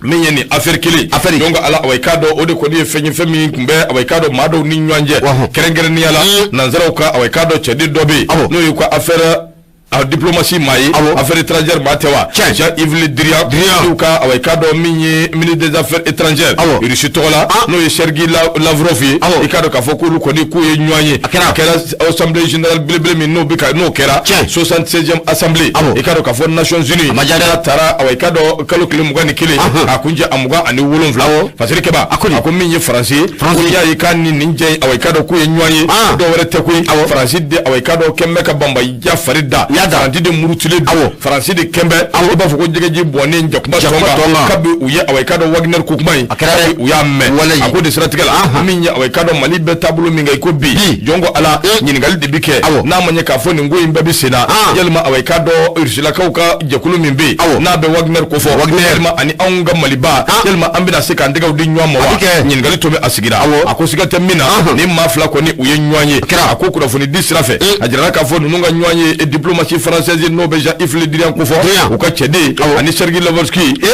A: Min ye nin affaire kelen.
B: Affaire.
A: Donc ala awa i k'a dɔn o de kɔni ye fɛn ye fɛn min tun bɛ awa i k'a dɔn maa dɔw ni ɲɔgɔn cɛ.
B: Ɔhɔn.
A: Kɛrɛnkɛrɛnnenya la. Nanzaraw ka awa i k'a dɔn cɛden dɔ bɛ yen.
B: Awɔ.
A: N'o y'u ka affaire A diplomatie maa ye, affaires étrangères maa tɛ wa? Jean-Yves Le Drian n'u ka, awa, i k'a dɔn min ye ministre des Affaires étrangères Russie tɔgɔ la, n'o ye Sergei Lavrov ye, i k'a dɔn k'a fɔ k'olu kɔni k'u ye ɲɔgɔn ye. A kɛra assemblée générale belebele min n'o bɛ ka n'o kɛra 76e assemblée, i k'a dɔn k'a fɔ Nations Unies n'a taara, awa, i k'a dɔn kalo tile 21 k'a kuncɛ a 27. Fasiri Kɛba, a ko min ye Faransi ye, ko n'i y'a ye k'a ni nin jɛ in, awa, i k'a dɔn k'u ye ɲɔgɔn ye, dɔwɛrɛ tɛ koyi, Faransi de, awa, i k'a dɔn kɛn bɛ ka banbaya fari da. Faransi de murutilen don, Faransi de kɛn bɛ i b'a fɔ ko jɛgɛji bɔnnen jakuma tɔn kan, kabi u ye, awa, i k'a dɔn Wagner ko kuma in, kabi u y'a mɛn. A ko de siratigɛ la, min ye, awa, i k'a dɔn Mali bɛ taabolo min kan i ko bi, jɔn ko Ala, ɲininkali de bi kɛ n'a ma ɲɛ k'a fɔ nin ko in bɛɛ bɛ sen na, yalima, awa, i k'a dɔn Rusilakaw ka jɛkulu min bɛ yen n'a bɛ Wagner ko fɔ, yalima ani anw ka Maliba, yalima an bɛna se k'an tɛgɛw di ɲɔgɔn ma wa? Ɲininkali to bɛ a sigira. A ko siga tɛ min na, ni maa fila kɔni u ye ɲɔgɔn ye. A ko kunnafoni di sira fɛ, a jirala k'a fɔ ninnu ka ɲɔgɔn ye diplomatie française n'o bɛ Jean-Yves Le Drian ko fɔ, u ka cɛden ani Sergei Lavrov,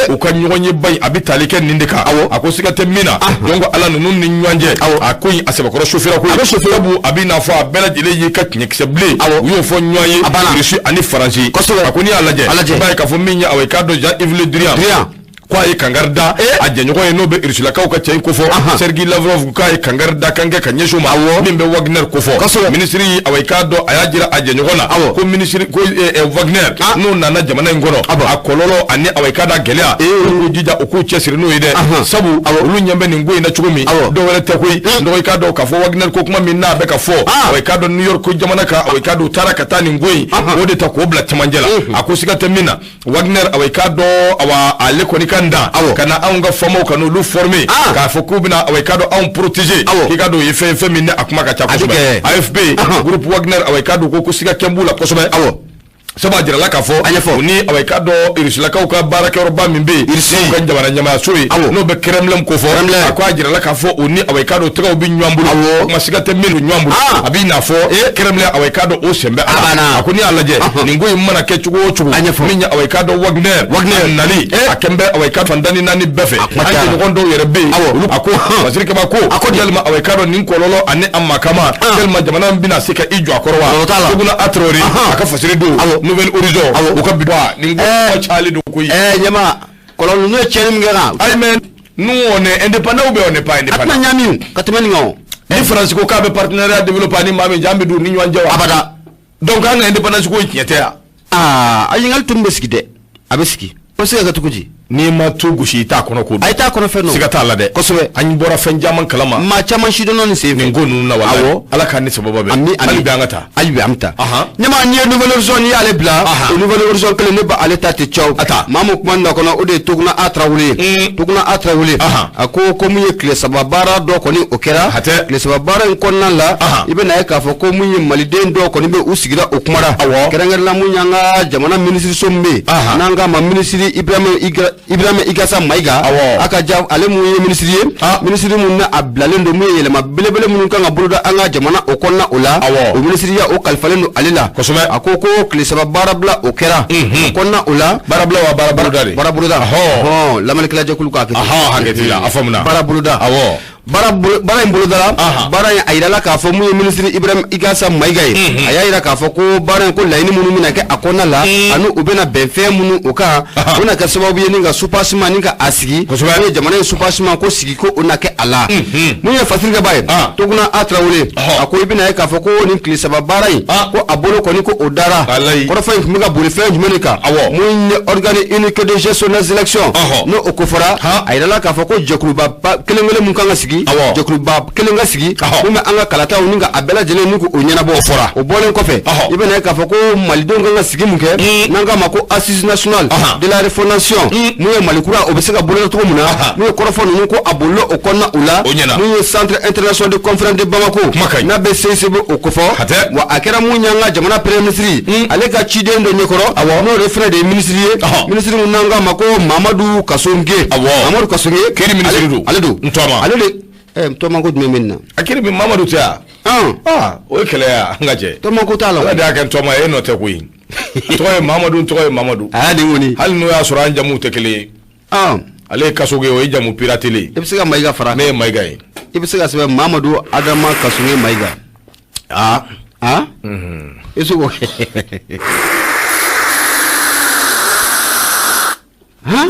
A: u ka ɲɔgɔn ye ba in a bɛ tali kɛ nin de kan. A ko siga tɛ min na, donc Ala, ninnu ni ɲɔgɔn cɛ, a ko in a sɛbɛkɔrɔ sofira ko ye, sabu a bɛ n'a fɔ a bɛɛ lajɛlen y'i ka tiɲɛkisɛ bilen, u y'o fɔ ɲɔgɔn ye, Russie ani Faransi. A ko n'i y'a lajɛ, i b'a ye k'a fɔ min ye, awa, i k'a dɔn Jean-Yves Le Drian ko a ye kangari da a jɛɲɔgɔn ye n'o bɛ Rusilakaw ka cɛ in kofɔ, Sergei Lavrov, k'a ye kangari da kan kɛ ka ɲɛsin o ma min bɛ Wagner kofɔ. Minisiri, awa, i k'a dɔn a y'a jira a jɛɲɔgɔn na ko minisiri ko Wagner n'o nana jamana in kɔnɔ, a kɔlɔlɔ ani, awa, i k'a dɔn gɛlɛya, u k'u jija u k'u cɛsiri n'o ye dɛ, sabu olu ɲɛ bɛ nin ko in na cogo min, dɔwɛrɛ tɛ koyi. Dɔgɔ, i k'a dɔn k'a fɔ Wagner ko kuma min n'a bɛ ka fɔ, awa, i k'a dɔn New York jamana kan, awa, i k'a dɔn u taara ka taa nin ko in o de ta k'o bila cɛmancɛ la. A ko siga tɛ min na, Wagner, awa, i k'a dɔn, awa, ale kɔni ka dan ka na anw ka faamaw ka n'olu former k'a fɔ k'u bɛna, awa, i k'a dɔn anw protéger, k'i k'a dɔn o ye fɛn fɛn min ni a kuma ka ca kosɛbɛ. AFP groupe Wagner, awa, i k'a dɔn ko siga kɛn b'u la kosɛbɛ, sabu a jirala k'a fɔ
B: A ɲɛfɔ.
A: u ni, awa, i k'a dɔn Rusilakaw ka baarakɛyɔrɔba min bɛ yen n'o ka jamana ɲɛmaayaso ye, n'o bɛ Kremlin ko fɔ, a ko a jirala k'a fɔ u ni, awa, i k'a dɔn tɛgɛw bɛ ɲɔgɔn bolo, o kuma siga tɛ min don ɲɔgɔn bolo, a b'i n'a fɔ Kremlin, awa, i k'a dɔn o sen bɛ a la. A ko n'i y'a lajɛ, nin ko in mana kɛ cogo o cogo, min ye, awa, i k'a dɔn Wagner nali, a kɛn bɛ, awa, i k'a fan tan ni naani bɛɛ fɛ, an jɛɲɔgɔn dɔw yɛrɛ bɛ yen olu. A ko Fasiri Kaba ko a ko yalima, awa, i k'a dɔn nin kɔlɔlɔ ani a makama, yalima jamana in bɛna se ka i jɔ a kɔrɔ wa? Toguna a Traoré a ka fasiri don Nouvel Horizon u ka bi nin ko cayalen don koyi.
B: Ɲɛma kɔlɔlɔ ninnu ye tiɲɛni min kɛ kan.
A: Ayi, mais nous, on est indépendant ou bien on n'est pas indépendant?
B: A tɛna ɲami ka tɛmɛ nin kan o.
A: Ni Faransi ko k'a bɛ partenariat développer ani maa min cɛ, an bɛ don ni ɲɔgɔn cɛ wa?
B: Abada.
A: Donc an ka indépendance ko in tiɲɛ tɛ yan.
B: Aa, a ɲininkali tun bɛ sigi dɛ, a bɛ sigi, o bɛ se ka kɛ cogo di?
A: N'i ma tu gosi, i t'a kɔnɔ ko dɔn.
B: A t'a kɔnɔ fɛn dɔn.
A: Siga t'a la dɛ.
B: Kosɛbɛ.
A: An bɔra fɛn caman kalama.
B: Maa caman sidɔnna nin sen fɛ.
A: Nin ko ninnu na walayi.
B: Awɔ.
A: Ala k'an ni sababa bɛn.
B: Ami, ami.
A: Hali bi an ka taa.
B: Hali bi an bɛ taa.
A: Ɲɛma,
B: n'i ye Nouvel Horizon, n'i y'ale bila, o Nouvel Horizon kelen, ne b'ale ta ten cɛw.
A: A ta.
B: Maa min kuma nin kɔnɔ, o de ye Toguna A Tarawele ye. Toguna A Tarawele. A ko mun ye tile saba baara dɔ kɔni o kɛra.
A: Hatɛ.
B: Tile saba baara in kɔnɔna la, i bɛna ye k'a fɔ ko mun ye Maliden dɔw kɔni bɛ u sigira o kumara.
A: Awɔ.
B: Kɛrɛnkɛrɛnla mun y'an ka jamana minisiriso min bɛ yen. N'an k'a ma minisiri Ibrahima Igasa Mayiga.
A: Awɔ.
B: A ka ja ale mun ye minisiri ye. Minisiri mun na a bilalen don mun ye yɛlɛma belebele minnu kan ka boloda an ka jamana o kɔnɔna o la.
A: Awɔ.
B: O minisiriya o kalifalen don ale la.
A: Kosɛbɛ.
B: A ko tile saba baarabila o kɛra. O kɔnɔna o la.
A: Baarabila wa baara boloda de?
B: Baara boloda.
A: Ɔhɔn.
B: Lamɛnnikɛla jɛkulu k'a kɛ ten.
A: Ɔhɔn, hakɛ t'i la, a faamuna.
B: Baara boloda.
A: Awɔ.
B: Baara in bolodara, baara in a yirala k'a fɔ mun ye minisiri Ibrahim Igasa Mayiga ye, a y'a yira k'a fɔ ko baara in ko laɲini minnu bɛna kɛ a kɔnɔna la, ani u bɛna bɛn fɛn minnu o kan, o na kɛ sababu ye ni ka soubassement ni ka a sigi mun ye jamana in soubassement ko sigi ko o na kɛ a la. Mun ye fasirikɛba ye, Toguna A Tarawele, a ko i bɛna ye k'a fɔ ko nin tile saba baara in, ko a bolo kɔni ko o dara. Kɔrɔfɔ in tun bɛ ka boli fɛn jumɛn de kan? Mun ye organe unique de gestion des élections, n'o o kofɔra, a yirala k'a fɔ ko jɛkuluba kelen kelen mun kan ka sigi, jɛkuluba kelen ka sigi mun bɛ an ka kalataw ni ka a bɛɛ lajɛlen ni k'o ɲɛnabɔ.
A: O fɔra.
B: O bɔlen kɔfɛ, i bɛna ye k'a fɔ ko malidenw kan ka sigi mun kɛ, n'an k'a ma ko assise nationale de la refondation, mun ye Mali kura o bɛ se ka boloda cogo min na, mun ye kɔrɔfɔ ninnu ko a bolila o kɔnɔna o la, mun ye centre international de conférence de Bamako n'a bɛ CICB o kofɔ. Wa a kɛra mun y'an ka jamana premier ministre ale ka ciden dɔ ɲɛkɔrɔ, n'o de fana de ye ministre ye, ministre mun n'an k'a ma ko Mamadu Kassogué. Mamadu Kassogué.
A: Kiri ministre don.
B: Ale don.
A: N tɔgɔma.
B: Ale de tɔgɔma ko jumɛn bɛ nin na?
A: A kiri bi Mamadu tɛ yan. O ye kɛlɛ ye an ka jɛ.
B: Tɔgɔma ko t'a la.
A: Ala de y'a kɛ n tɔgɔma ye, e nɔ tɛ koyi. Tɔgɔ ye Mamadu, tɔgɔ ye Mamadu.
B: A y'a den kɔni.
A: Hali n'o y'a sɔrɔ an jamuw tɛ kelen ye. Ale ye Kassogué, o ye jamu piratelen ye.
B: I bɛ se ka Mayiga fara.
A: Ne ye Mayiga ye.
B: I bɛ se ka sɛbɛn Mamadu Adama Kassogué Mayiga. I bɛ se k'o kɛ. Han?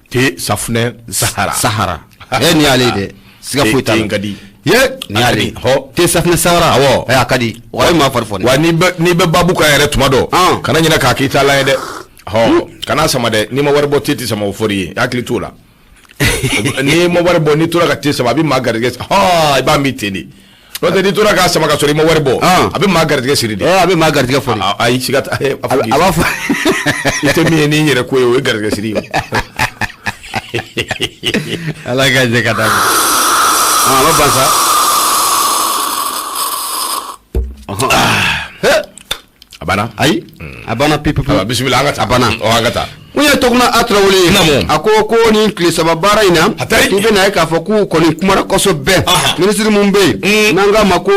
A: Te safunɛ sahara.
B: Sahara. E nin y'ale ye dɛ. Siga foyi t'a la.
A: Te in ka di.
B: Ye nin y'ale ye.
A: Hɔ.
B: Te safunɛ sahara.
A: Awɔ.
B: A ka di. Wa a ye maa fari foni.
A: Wa n'i bɛ baabu kan yɛrɛ tuma dɔ. Kana ɲinɛ k'a k'i taalan ye dɛ. Hɔ, kana sama dɛ, n'i ma wari bɔ te tɛ sama, o fɔr'i ye, hakili t'o la. N'i ma wari bɔ, n'i tora ka te sama, a bɛ maa garijɛgɛ, hɔ, i b'a min ten de. N'o tɛ, n'i tora k'a sama ka sɔrɔ i ma wari bɔ, a bɛ maa garijɛgɛ siri de.
B: A bɛ maa garijɛgɛ foni.
A: Ayi, siga t'a
B: a b'a fɔ.
A: I tɛ min ye n'i yɛrɛ ko ye, o ye garijɛgɛ siri ye.
B: Ala ka jɛ ka d'a ma. A ma ban sa.
A: A banna.
B: Ayi, a banna pewu pewu.
A: Bisimila, an ka taa.
B: A banna.
A: Ɔ, an ka taa.
B: Mun ye Toguna a Tarawele ye?
A: Naamu.
B: A ko ko nin tile saba baara in na,
A: Hatari.
B: i bɛna ye k'a fɔ k'u kɔni kumara kosɛbɛ. Minisiri mun bɛ yen, n'an k'a ma ko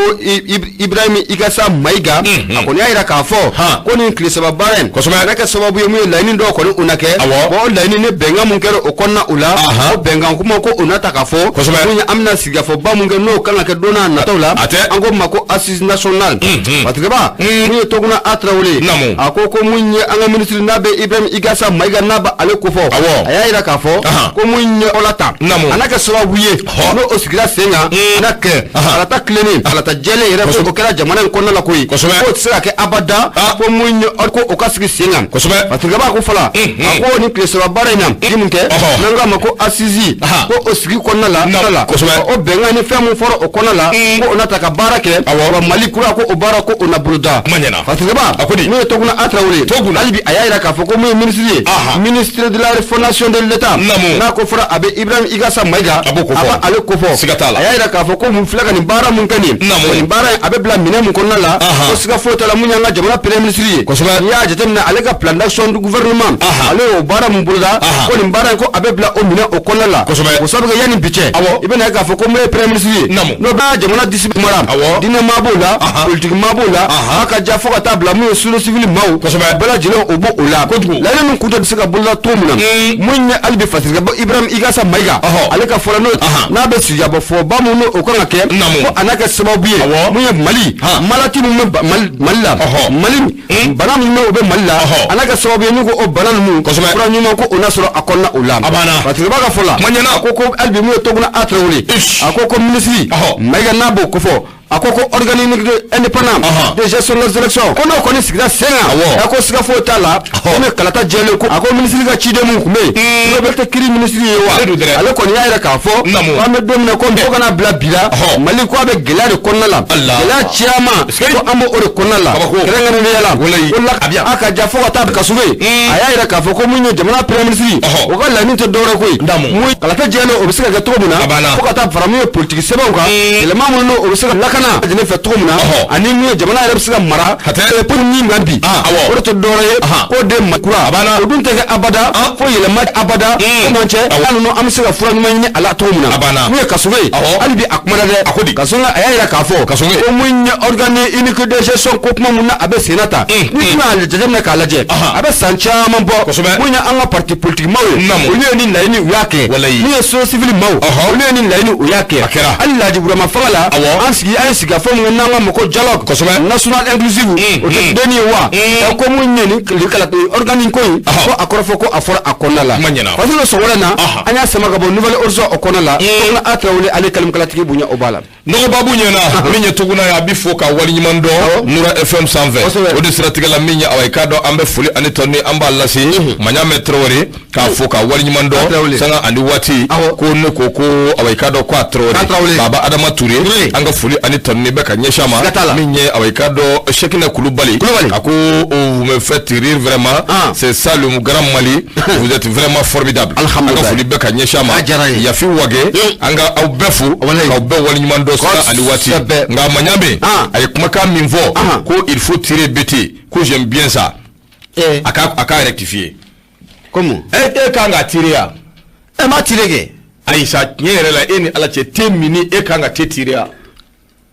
B: Ibrahim Igasa Mayiga, a kɔni y'a jira k'a fɔ ko nin tile saba baara in,
A: Kosɛbɛ.
B: a na kɛ sababu ye mun ye laɲini dɔw kɔni u na kɛ.
A: Awɔ.
B: Bon, o laɲini ni bɛnkan mun kɛra o kɔnɔna o la, o bɛnkan kuma ko o na ta k'a fɔ.
A: Kosɛbɛ.
B: Mun ye an bɛna sigikafɔba mun kɛ n'o kan ka kɛ don n'a nataw la.
A: A tɛ.
B: An ko ma ko assise nationale. Fatigɛba, mun ye Toguna a Tarawele ye?
A: Naamu.
B: A ko ko mun ye an ka minisiri n'a bɛ Ibrahim Igasa Mayiga n'a bɛ ale kofɔ.
A: Awɔ.
B: A y'a jira k'a fɔ ko mun ye ɔla ta.
A: Naamu.
B: A n'a kɛ sababu ye. N'o o sigira sen kan. A n'a kɛ alata tilennen alata jɛlen yɛrɛ ko o kɛra jamana in kɔnɔna la koyi.
A: Kosɛbɛ.
B: K'o tɛ se ka kɛ abada. Ko mun ye ko o ka sigi sen kan.
A: Kosɛbɛ.
B: Fatigɛba ko fɔlɔ. A ko nin tile saba baara in na. Sigi mun kɛ. N'an k'a ma ko assise. Ko o sigi kɔnɔna la.
A: Naamu. Kosɛbɛ.
B: O bɛnkan ni fɛn mun fɔra o kɔnɔna la. Ko o na ta ka baara kɛ.
A: Awɔ.
B: Wa Mali kura ko o baara ko o na boloda.
A: Kuma ɲɛna.
B: Fatigɛba.
A: A ko di?
B: N'o ye Toguna a Tarawele.
A: Toguna.
B: Hali bi a y'a jira k'a fɔ ko mun ye minisiri ye. Ministre de la refondation de l'État.
A: Naamu.
B: N'a ko fɔra a bɛ Ibrahim Igasa Mayiga.
A: A b'o kofɔ.
B: A b'ale kofɔ.
A: Siga t'a la.
B: A y'a jira k'a fɔ ko mun filɛ ka nin baara mun kɛ nin.
A: Naamu.
B: Nin baara in a bɛ bila minɛn mun kɔnɔna la. Ko siga foyi t'a la mun y'an ka jamana premier ministre ye.
A: Kosɛbɛ.
B: N'i y'a jateminɛ ale ka plan d'action du gouvernement. Ale y'o baara mun boloda. Ko nin baara in ko a bɛ bila o minɛn o kɔnɔna la.
A: Kosɛbɛ.
B: O sabu kɛ yanni bi cɛ.
A: Awɔ.
B: I bɛna ye k'a fɔ ko mun ye premier ministre ye.
A: Naamu.
B: N'o bɛ jamana disi kumara.
A: Awɔ.
B: Diinɛ maa b'o la. Politique maa b'o la. A ka ja fo ka taa bila mun ye société civile maaw.
A: Kosɛbɛ.
B: Bɛɛ lajɛlen o b'o la.
A: Kojugu.
B: Laɲini min kun tɛ se ka boloda cogo min na. Mun ye hali bi Fatigɛba Ibrahim Igasa Mayiga. Ale ka fɔra n'o n'a bɛ sigikafɔba mun n'o o kan ka kɛ.
A: Naamu.
B: Ko a n'a kɛ sababu ye.
A: Awɔ.
B: Mun ye Mali. Maladie mun bɛ Mali la. Mali bana mun bɛ o bɛ Mali la. A n'a kɛ sababu ye n'u ko o bana ninnu.
A: Kosɛbɛ.
B: Fura ɲuman ko o na sɔrɔ a kɔnɔna o la.
A: A banna.
B: Fatigɛba ka fɔ la.
A: Kuma ɲɛna.
B: A ko ko hali bi mun ye Toguna a Tarawele. A ko ko minisiri. Mayiga n'a b'o kofɔ. A ko ko organe unique indépendant de gestion des élections ko n'o kɔni sigira sen kan.
A: Awɔ.
B: A ko siga foyi t'a la. Ko ni kalata jɛlen ko a ko minisiri ka ciden mun tun bɛ yen. N'o bɛ kɛ kiiri minisiri ye wa.
A: Ale don dɛ.
B: Ale kɔni y'a jira k'a fɔ.
A: Naamu.
B: Ko an bɛ don min na ko fo kana bila bi la. Mali ko a bɛ gɛlɛya de kɔnɔna la.
A: Allah.
B: Gɛlɛya caman. Ko an b'o de kɔnɔna la.
A: Kabako.
B: Kɛrɛnkɛrɛnnenya la.
A: Walayi.
B: Ko la
A: A bɛ yan.
B: a ka ja fo ka taa Kassogué. A y'a jira k'a fɔ ko mun ye jamana premier ministre. O ka laɲini tɛ dɔwɛrɛ koyi.
A: Naamu.
B: Mun kalata jɛlen o bɛ se ka kɛ cogo min na.
A: A banna.
B: Fo ka taa fara mun ye politique sɛbɛnw kan. Yɛlɛma minnu n'o o bɛ se ka lakana lajɛlen fɛ cogo min na. Ani mun ye jamana yɛrɛ bɛ se ka mara.
A: Hatɛ.
B: Pour min kan bi.
A: Awɔ.
B: O de tɛ dɔwɛrɛ ye. K'o de Mali kura.
A: A banna.
B: O dun tɛ kɛ abada. Fo yɛlɛma abada.
A: Mm.
B: Ko man cɛ.
A: Awɔ.
B: Hali ninnu an bɛ se ka fura ɲuman ɲini a la cogo min na.
A: A banna.
B: Mun ye Kassogué ye.
A: Awɔ.
B: Hali bi a kumana dɛ.
A: A ko di?
B: Kassogué a y'a jira k'a fɔ.
A: Kassogué.
B: Ko mun ye organe unique de gestion ko kuma mun na a bɛ sen na tan. Ni tun y'a jateminɛ k'a lajɛ. A bɛ san caman bɔ.
A: Kosɛbɛ.
B: Mun ye an ka parti politique maaw ye.
A: Naamu.
B: Olu ye nin laɲini u y'a kɛ.
A: Walayi.
B: Mun ye société civile maaw. Olu ye nin laɲini u y'a kɛ.
A: A kɛra.
B: Hali Laji Burama fanga la.
A: Awɔ.
B: An sigi an ye sigikafɔ mun kɛ n'an k'a ma ko dialogue.
A: Kosɛbɛ.
B: National inclusive. O tɛ denni ye wa. Ɛ ko mun ye nin kala organe ko in.
A: Ɔhɔ.
B: Ko a kɔrɔfɔ ko a fɔra a kɔnɔna la.
A: Kuma ɲɛna.
B: Parce que sɔgɔma in na. An y'a sama ka bɔ Nouvel Horizon o kɔnɔna la. Toguna a Tarawele ale kalimakalatigi bonya o b'a la.
A: Nɔgɔbabu ɲɛna min ye Toguna ye, a bɛ fo ka waleɲuman dɔn Nura FM sanfɛ.
B: Kosɛbɛ.
A: O de siratigɛ la min ye awa i k'a dɔn an bɛ foli ani tanu an b'a lase Maɲamɛ Tarawele k'a fo ka waleɲuman dɔn
B: Tarawele.
A: sanga ani waati.
B: Awɔ.
A: Ko ne ko ko awa i k'a dɔn ko a Tarawele.
B: K'a Tarawele.
A: Baba Adama Ture.
B: Ture.
A: An ka foli ani tanu bɛ ka ɲɛsin a ma.
B: Siga t'a la.
A: Min ye awa i k'a dɔn Sekina Kulubali.
B: Kulubali.
A: A ko vous me faites rire vraiment.
B: Ah.
A: C'est ça le grand Mali. Vous êtes vraiment formidable.
B: Alhamdulillah.
A: An ka foli bɛ ka ɲɛsin a ma.
B: A diyara n ye.
A: Yafi Wage. An ka aw bɛɛ fo.
B: Walayi.
A: K'aw bɛɛ waleɲuman dɔn sanga ani waati.
B: Kosɛbɛ.
A: Nka Maɲamɛ.
B: Ah.
A: A ye kumakan min fɔ.
B: Ah.
A: Ko il faut tirer BT. Ko j'aime bien ça.
B: Eh.
A: A k'a rectifier.
B: Comment?
A: E kan ka tirer ya.
B: E m'a tirer kɛ.
A: Ayi sa, tiɲɛ yɛrɛ la, e ni Ala cɛ, te min ni e kan ka te tirer ya.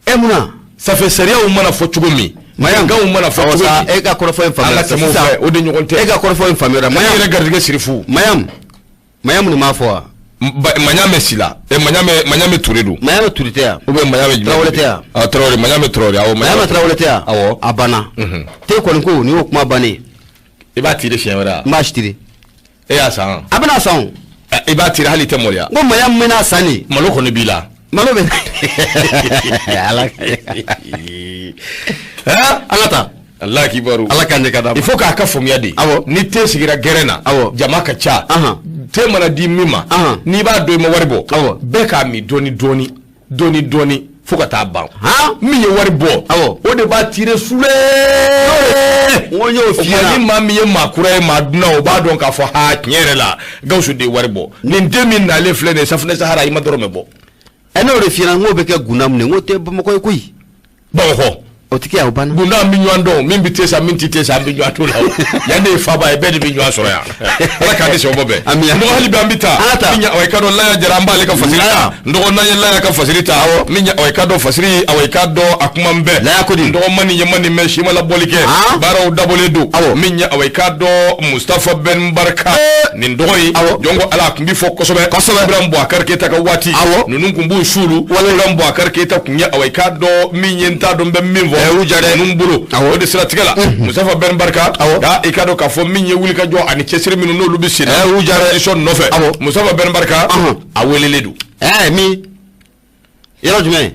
B: E mun na?
A: Ça fait sariyaw mana fɔ cogo min.
B: Maɲam.
A: Bɛnkanw mana fɔ
B: Awɔ
A: cogo
B: sa,
A: min.
B: e ka kɔrɔfɔ in
A: An
B: faamuyara.
A: ka tɛmɛ o fɛ, o de ɲɔgɔn tɛ.
B: E ka kɔrɔfɔ in faamuyara.
A: Maɲam
B: Maɲam.
A: yɛrɛ garijɛgɛ siri fu.
B: Maɲam. Maɲam nin m'a fɔ wa?
A: Maɲamɛ Sila. Maɲamɛ Ture don.
B: Maɲamɛ Ture tɛ yan.
A: Ou bien Maɲamɛ jumɛn?
B: Tarawele tɛ yan.
A: Ah, Tarawele, Maɲamɛ Tarawele, awɔ.
B: Maɲamɛ Tarawele tɛ yan.
A: Awɔ.
B: A banna. Te kɔni ko nin y'o kuma bannen.
A: I b'a tirer siɲɛ wɛrɛ wa?
B: N b'a tirer.
A: E y'a san?
B: A bɛna san o.
A: I b'a tirer, hali i tɛ maloya.
B: N ko maya min bɛna san nin.
A: Malo kɔni b'i la.
B: Malo bɛ ala. An ka taa.
A: Allah kibaru.
B: Ala k'an ɲɛ ka d'a ma.
A: Il faut k'a ka faamuya de.
B: Awɔ.
A: Ni te sigira gɛrɛn na.
B: Awɔ.
A: Jama ka ca. Te mana di min ma.
B: N'i
A: b'a dɔn i ma wari bɔ.
B: Awɔ.
A: Bɛɛ k'a min dɔɔni dɔɔni dɔɔni dɔɔni fo ka taa ban. Min ye wari bɔ.
B: Awɔ.
A: O de b'a tirer sule.
B: N ko n y'o f'i ɲɛna.
A: Ni maa min ye maa kura ye, maa dunan, o b'a dɔn k'a fɔ haa, tiɲɛ yɛrɛ la, Gawusu de ye wari bɔ. Nin den min nalen filɛ nin ye, safunɛ sahara, i ma dɔrɔmɛ bɔ.
B: Ɛ, n'o de f'i ɲɛna, n k'o bɛ kɛ gunda mun ye, n k'o tɛ Bamakɔ ye koyi.
A: Bamakɔ.
B: O tɛ kɛ yan, o banna.
A: Gunda an bɛ ɲɔgɔn dɔn, min bɛ te san, min tɛ te san, an bɛ ɲɔgɔn to la. Yan de ye faaba ye, bɛɛ de bɛ ɲɔgɔn sɔrɔ yan. Ala k'an ni sɔgɔma bɛn.
B: Ami.
A: N dɔgɔ, hali bi an bɛ taa.
B: An ka taa.
A: Min ye, awa, i ka dɔn Laya Jara, an b'ale ka fasiri ta. N dɔgɔ, n'an ye Laya ka fasiri ta.
B: Awɔ.
A: Min ye, awa, i ka dɔn fasiri, awa, i ka dɔn a kuma bɛɛ.
B: Laya ko di?
A: N dɔgɔ, man nin ye man nin mɛn, si ma labɔli kɛ. Baaraw dabɔlen don.
B: Awɔ.
A: Min ye, awa, i ka dɔn Mustafa Ben Barka. Nin dɔgɔ in.
B: Awɔ.
A: Jɔn ko Ala, a tun bɛ fɔ kosɛbɛ.
B: Kosɛbɛ.
A: Ibrahim Boubacar Keita ka waati.
B: Awɔ.
A: Ninnu tun b'u suulu.
B: Walayi.
A: Ibrahim Boubacar Keita tun ye, awa, i ka dɔn min ye, n t'a dɔn n bɛ min fɔ.
B: Ɛ, y'u ja dɛ.
A: Ninnu bolo.
B: Awɔ.
A: O de siratigɛ la. Mustafa Ben Barka.
B: Awɔ.
A: Nka i ka dɔn k'a fɔ min ye wulikajɔ ani cɛsiri minnu n'olu bɛ sen na.
B: Ɛ, y'u ja dɛ.
A: Transition nɔfɛ.
B: Awɔ.
A: Mustafa Ben Barka. A welelen don.
B: Ɛ, min yɔrɔ jumɛn?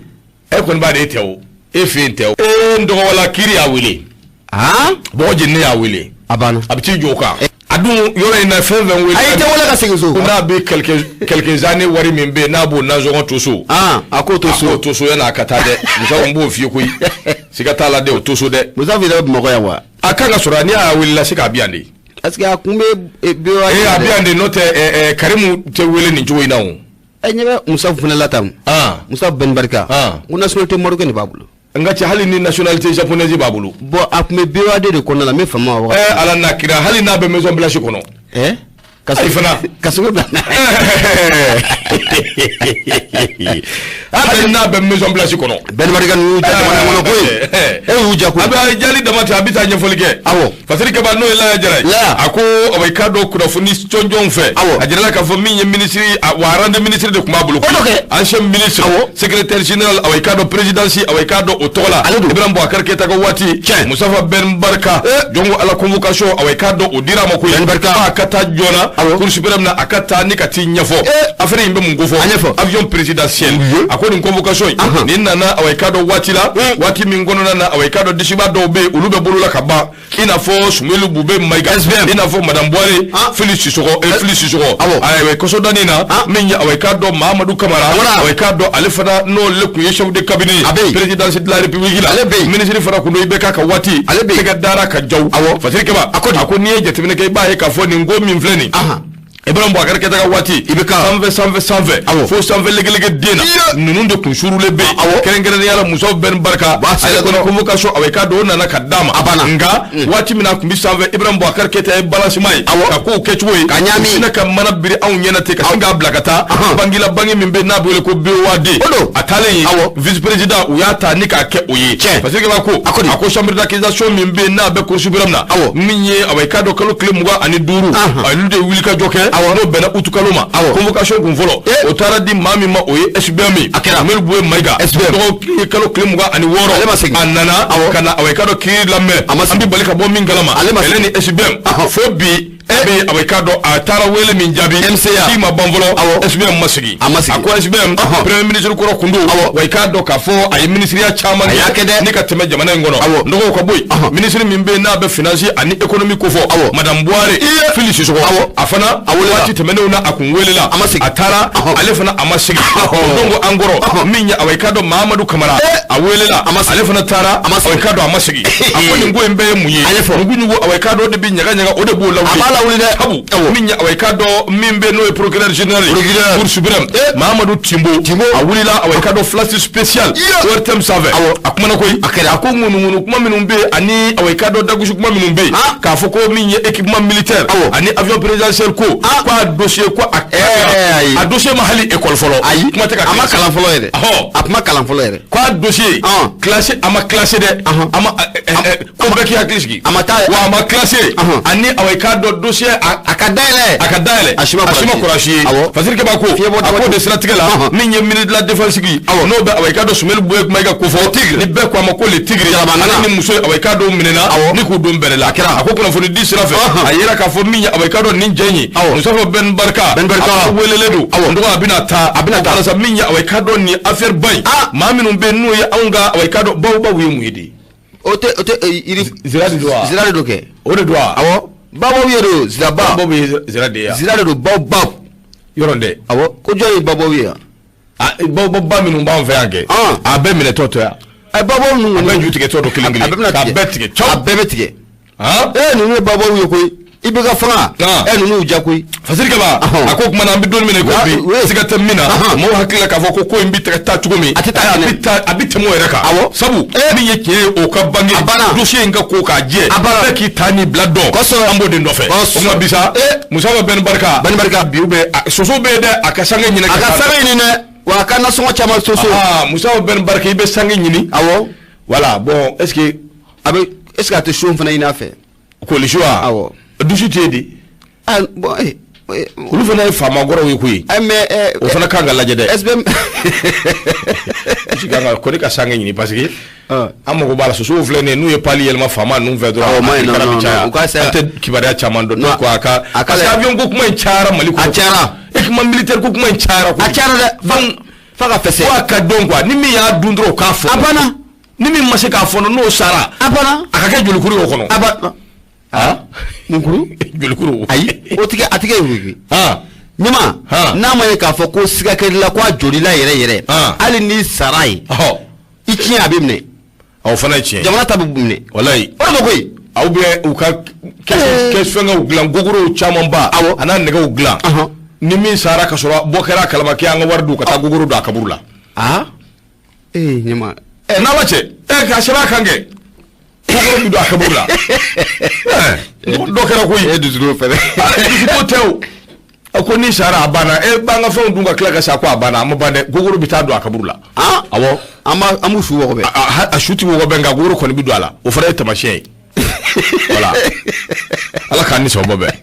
A: E kɔni b'a dɔn e tɛ o. E fɛ yen tɛ o. Ee, n dɔgɔ, wala kiiri y'a wele. Bɔgɔ jeninen y'a wele.
B: A banna.
A: A bɛ t'i jɔ o kan. A dun yɔrɔ in na, fɛn fɛn wele.
B: Ayi, tɛ wele ka segin so.
A: Ko n'a bɛ quelques années wari min bɛ yen, n'a b'o nasɔngɔ to so.
B: A k'o to
A: A
B: so.
A: k'o to so yan'a ka taa dɛ. Musa, n b'o f'i ye koyi. Siga t'a la dɛ, o to so dɛ.
B: Musa yɛrɛ bɛ Bamakɔ yan wa?
A: A kan ka sɔrɔ, n'i y'a wele la se k'a bi yan de.
B: Parce que a kun bɛ bureau.
A: Ee, a bi yan de, n'o tɛ ɛ ɛ Karimu tɛ wele nin cogo in na o.
B: Ɛ, ɲɛ bɛ Musa fana la tan. Musa Ben Barka. N ko nationalité marocaine de b'a bolo.
A: N ka cɛ, hali ni nationalité japonaise b'a bolo.
B: Bon, a tun bɛ BOAD de kɔnɔna la, n bɛ fama wa.
A: Ɛ, Ala n'a kira, hali n'a bɛ Maison Blanche kɔnɔ.
B: Ɛ? Ka
A: Ayi fana.
B: Ka sogo bila.
A: Hali n'a bɛ Maison Blanche kɔnɔ.
B: Ben Barka ninnu y'u ja jamana kɔnɔ koyi. E y'u ja koyi.
A: A bɛ jali dama tɛ, a bɛ taa ɲɛfɔli kɛ.
B: Awɔ.
A: Fasiri Kaba, n'o ye Laya Jara ye.
B: Laya.
A: A ko awa, i k'a dɔn kunnafoni jɔnjɔnw fɛ.
B: Awɔ.
A: A jirala k'a fɔ min ye ministre, wa rang de ministre de tun b'a bolo.
B: O dɔ kɛ.
A: Ancien ministre.
B: Awɔ.
A: Secrétaire général, awa, i k'a dɔn présidence, awa, i k'a dɔn o tɔgɔ la.
B: Ale don.
A: Ibrahim Boubacar Keita ka waati.
B: Tiɲɛ.
A: Mustafa Ben Barka. Jɔn ko Ala, convocation, awa, i k'a dɔn o dira a ma koyi.
B: Ben Barka.
A: A ka taa joona.
B: Awɔ.
A: Cour suprême na, a ka taa ni ka t'i ɲɛfɔ. Affaire in bɛ mun ko fɔ?
B: A ɲɛfɔ.
A: Avion présidentiel. A ko nin convocation in. Nin nana, awa, i k'a dɔn waati la. Waati min kɔnɔna na, awa, i k'a dɔn disiba dɔw bɛ yen, olu bɛ bolo la ka ban. I n'a fɔ Soumeylou Boubèye Maïga.
B: SBM.
A: I n'a fɔ Madame Bouare. Fili Sissoko, Fili Sissoko.
B: Awɔ.
A: Ayiwa, kɔsɔdani na. Min ye, awa, i k'a dɔn Mahamadou Kamara.
B: Kamara.
A: Awa, i k'a dɔn ale fana n'o tun ye chef de cabinet.
B: A bɛ yen.
A: Présidence de la République la.
B: Ale bɛ yen.
A: Ministre fana kun don IBK ka waati.
B: Ale bɛ yen.
A: Tɛgɛ dara ka jaw.
B: Awɔ.
A: Fasiri Kaba.
B: A ko di?
A: A ko n'i ye jateminɛ kɛ, i b'a ye k'a fɔ nin ko min filɛ nin. Ibrahim Boubacar Keita ka waati.
B: IBK.
A: Sanfɛ sanfɛ sanfɛ.
B: Awɔ.
A: Fo sanfɛ legelege den na.
B: Iye.
A: Ninnu de kun surulen bɛ yen.
B: Awɔ.
A: Kɛrɛnkɛrɛnnenya la, Musa Ben Barka.
B: B'a
A: Ale
B: sɛgɛ
A: kɔni
B: dɔrɔn.
A: convocation, awa, i k'a dɔn o nana ka d'a ma.
B: A banna.
A: Nka waati min na a tun bɛ sanfɛ, Ibrahim Boubacar Keita ye balancement ye.
B: Awɔ.
A: Ka kow kɛcogo ye.
B: Ka ɲaami.
A: U sinna ka mana biri anw ɲɛna ten, ka sin k'a bila ka taa. Bangila bangi min bɛ yen n'a bɛ wele ko BOAD.
B: O don.
A: A taalen yen.
B: Awɔ.
A: Vice président, u y'a ta ni k'a kɛ o ye.
B: Tiɲɛ.
A: Parce que b'a ko.
B: A ko di?
A: A ko chambre d'accusation min bɛ yen n'a bɛ cour suprême na.
B: Awɔ.
A: Min ye, awa, i k'a dɔn kalo tile 25. Olu de ye wulikajɔ kɛ.
B: Awɔ.
A: N'o bɛnna utu kalo ma.
B: Awɔ.
A: Convocation kun fɔlɔ. O taara di maa min ma, o ye SBM ye.
B: A kɛra.
A: Soumeylou Boubèye Maïga.
B: SBM.
A: Dɔgɔkun kalo tile 26.
B: Ale ma segin.
A: A nana.
B: Awɔ.
A: Ka na, awa, i k'a dɔn kiiri lamɛn.
B: A ma segin.
A: An bɛ bali ka bɔ min kalama.
B: Ale ma
A: Kɛlɛ
B: segin.
A: ni SBM. Fo bi. Bɛ, awa, i k'a dɔn a taara wele min jaabi.
B: MCA.
A: K'i ma ban fɔlɔ.
B: Awɔ.
A: SBM ma segin.
B: A ma segin.
A: A ko SBM. Premier ministre kɔrɔ kun don.
B: Awɔ.
A: Wa i k'a dɔn k'a fɔ a ye ministeriya caman
B: A y'a kɛ dɛ.
A: ni ka tɛmɛ jamana in kɔnɔ.
B: Awɔ.
A: Nɔgɔw ka bɔ yen. Ministre min bɛ yen n'a bɛ finance ani économie ko fɔ.
B: Awɔ.
A: Madame Bouare. Fili Sissoko.
B: Awɔ.
A: A fana.
B: A welela.
A: Waati tɛmɛnenw na, a kun welela.
B: A ma segin.
A: A taara. Ale fana a ma segin. Donc an kɔrɔ. Min ye, awa, i k'a dɔn Mahamadou Kamara. A welela.
B: A ma segin.
A: Ale fana taara.
B: A ma segin.
A: Awa, i k'a dɔn a ma segin. A ko nin ko in bɛɛ ye mun ye?
B: A ɲɛfɔ.
A: Ɲugu ɲugu, awa, i k'a dɔn o de bɛ ɲaga ɲaga, o de b'o lawuli.
B: A b'a lawuli dɛ.
A: Sabu
B: Awɔ.
A: min ye, awa, i k'a dɔn min bɛ n'o ye procureur général ye.
B: Procureur.
A: Cour suprême. Mahamadou Timbo.
B: Timbo.
A: A wulila, awa, i k'a dɔn flash spécial.
B: Iye.
A: ORTM sanfɛ.
B: Awɔ.
A: A kumana koyi.
B: A kɛra.
A: A ko ŋunuŋunu kuma minnu bɛ yen ani, awa, i k'a dɔn dagosi kuma minnu bɛ yen. K'a fɔ ko min ye équipement militaire.
B: Awɔ.
A: Ani avion présidentiel ko.
B: Ah.
A: Ko a dossier ko a.
B: Ayi.
A: A dossier ma hali école fɔlɔ.
B: Ayi.
A: Kuma tɛ ka
B: A ma kalan fɔlɔ yɛrɛ.
A: Ɔhɔ.
B: A kuma kalan fɔlɔ yɛrɛ.
A: Ko a dossier classé, a ma classé dɛ. A ma ko bɛɛ k'i hakili sigi.
B: A ma taa.
A: Wa a ma classé.
B: Ɔhɔn.
A: Ani, awa, i k'a dɔn dossier dossier
B: a ka dayɛlɛ
A: a ka dayɛlɛ
B: a si ma
A: kɔrɔsi ye.
B: Awɔ.
A: Fasiri Kaba ko
B: Fiɲɛbɔ
A: a ko de siratigɛ la,
B: Ɔhɔn.
A: min ye ministre de la défense n'o bɛ, awa, i k'a dɔn Soumaïla Bouyé Maïga ko fɔ, ni bɛɛ ko a ma ko le tigre,
B: Jalabangana.
A: ale ni muso ye, awa, i k'a dɔn minɛna
B: Awɔ.
A: ni k'u don bɛrɛ la.
B: A kɛra.
A: A ko kunnafoni di sira fɛ,
B: Ɔhɔn.
A: a yera k'a fɔ min ye, awa, i k'a dɔn nin cɛ in ye,
B: Awɔ.
A: Mustafa Ben Barka,
B: Ben Barka.
A: a welelen don.
B: Awɔ.
A: N dɔgɔ, a bɛna taa
B: A bɛna taa.
A: Walasa min ye, awa, i k'a dɔn nin affaire ba in,
B: Ah.
A: maa minnu bɛ yen n'o ye anw ka, awa, i k'a dɔn baobab ye mun ye de?
B: O tɛ, o tɛ yiri.
A: Zira de don wa?
B: Zira de don kɛ.
A: O de don wa?
B: Awɔ, baobab ye don, ziraba.
A: Baobab ye zira de ye wa?
B: Zira de don, baobab.
A: Yɔrɔ dɛ.
B: Awɔ, ko jɔn ye baobab ye yan?
A: Ah, baobab ba minnu b'an fɛ yan kɛ,
B: Ah.
A: a bɛɛ minɛtɔ tɔ yan.
B: Ɛ, baobab ninnu
A: A
B: kɔni
A: bɛɛ ju tigɛtɔ don kelen kelen.
B: A bɛɛ bɛna
A: K'a
B: tigɛ.
A: bɛɛ tigɛ cɔw.
B: A bɛɛ bɛ tigɛ.
A: Han?
B: Ee, ninnu ye baobab ye koyi. I bɛ ka fanga.
A: Ah.
B: Ɛ, ninnu y'u ja koyi.
A: Fasiri Kaba,
B: Ɔhɔn.
A: a ko kuma na, an bɛ don min na i ko
B: Ah,
A: bi,
B: oui.
A: siga tɛ min na,
B: Ɔhɔn.
A: maaw hakili la k'a fɔ ko ko in bɛ tigɛ taa cogo min,
B: A tɛ taa
A: a
B: dɛ.
A: bɛ taa, a bɛ tɛmɛ o yɛrɛ kan.
B: Awɔ.
A: Sabu min ye tiɲɛ ye, o ka bange.
B: A banna.
A: Dossier in ka ko k'a jɛ.
B: A banna.
A: Bɛɛ k'i ta ni bila dɔn.
B: Kosɛbɛ.
A: An b'o de nɔfɛ.
B: Kosɛbɛ.
A: O kuma bisa, Mustafa Ben Barka.
B: Ben Barka.
A: Bi u bɛ soso bɛ yen dɛ, a ka sange ɲini.
B: A ka sange ɲini dɛ, wa a ka nasɔngɔ caman soso.
A: Ah, Mustafa Ben Barka, i bɛ sange ɲini.
B: Awɔ.
A: Voilà, bon, est-ce que
B: A bɛ, est ce que a tɛ so fana ɲini a fɛ?
A: Coalition wa?
B: Awɔ.
A: Dusu tɛ yen de.
B: Ah bon, eh eh.
A: Olu fana ye faama kɔrɔw ye koyi.
B: Eh, mais
A: O fana kan ka lajɛ dɛ.
B: SBM.
A: Parce que an ka ko ne ka sange ɲini, parce que
B: Ah.
A: an mago b'a la. Sosow filɛ nin ye, n'u ye pali yɛlɛma faama ninnu fɛ dɔrɔn,
B: Awɔ, ma ɲi,
A: a kɛra
B: non,
A: bɛ caya.
B: non, u ka se-
A: An tɛ kibaruya caman dɔn.
B: Non,
A: Donc a ka
B: a ka
A: parce que avion ko kuma in cayara Mali kɔnɔ.
B: A cayara.
A: E kuma militaire ko kuma in cayara koyi.
B: A cayara dɛ.
A: Donc
B: F'a ka fɛsɛ.
A: fo a ka dɔn quoi, ni min y'a dun dɔrɔn, o k'a fɔ.
B: A banna.
A: Ni min ma se k'a fɔ, n'o sara,
B: A banna.
A: a ka kɛ jolikuru ye o kɔnɔ.
B: A banna.
A: Ah,
B: Munkuru.
A: Jolikuru.
B: Ayi, o tigɛ, a tigɛ ye.
A: Ah.
B: Ɲama,
A: Han.
B: n'a ma ye k'a fɔ ko siga kɛr'i la, ko a jolila yɛrɛ yɛrɛ,
A: Han.
B: hali n'i sara ye,
A: Ɔhɔ.
B: i tiɲɛ a bɛ minɛ.
A: O fana ye tiɲɛ ye.
B: Jamana ta bɛ minɛ.
A: Walayi.
B: O de ma koyi.
A: Aw bɛ u ka kɛsu fɛngɛw dilan, gogorow camanba.
B: Awɔ.
A: A n'a nɛgɛw dilan.
B: Ɔhɔn.
A: Ni min sara ka sɔrɔ bɔ kɛra a kalama, k'e an ka wari d'u ka taa gogoro don a kaburu la.
B: Aa, ee, ɲama.
A: Ɛ, n'ala cɛ, ɛ, k'a sɛbɛn a kan kɛ, gogoro bɛ don a kaburu la. Ɛ, dɔ kɛra koyi.
B: E dusukun fɛnɛ.
A: Dusukun tɛ o. A ko ni sara, a banna. E b'an ka fɛnw dun ka tila ka sa ko a banna, a ma ban dɛ, gogoro bɛ taa don a kaburu la.
B: Ah.
A: Awɔ.
B: An b'a, an b'u su wɔgɔbɛ.
A: A su ti wɔgɔbɛ, nka gogoro kɔni bɛ don a la, o fana ye taamasiyɛn ye. Voilà, ala k'an ni sababa bɛn.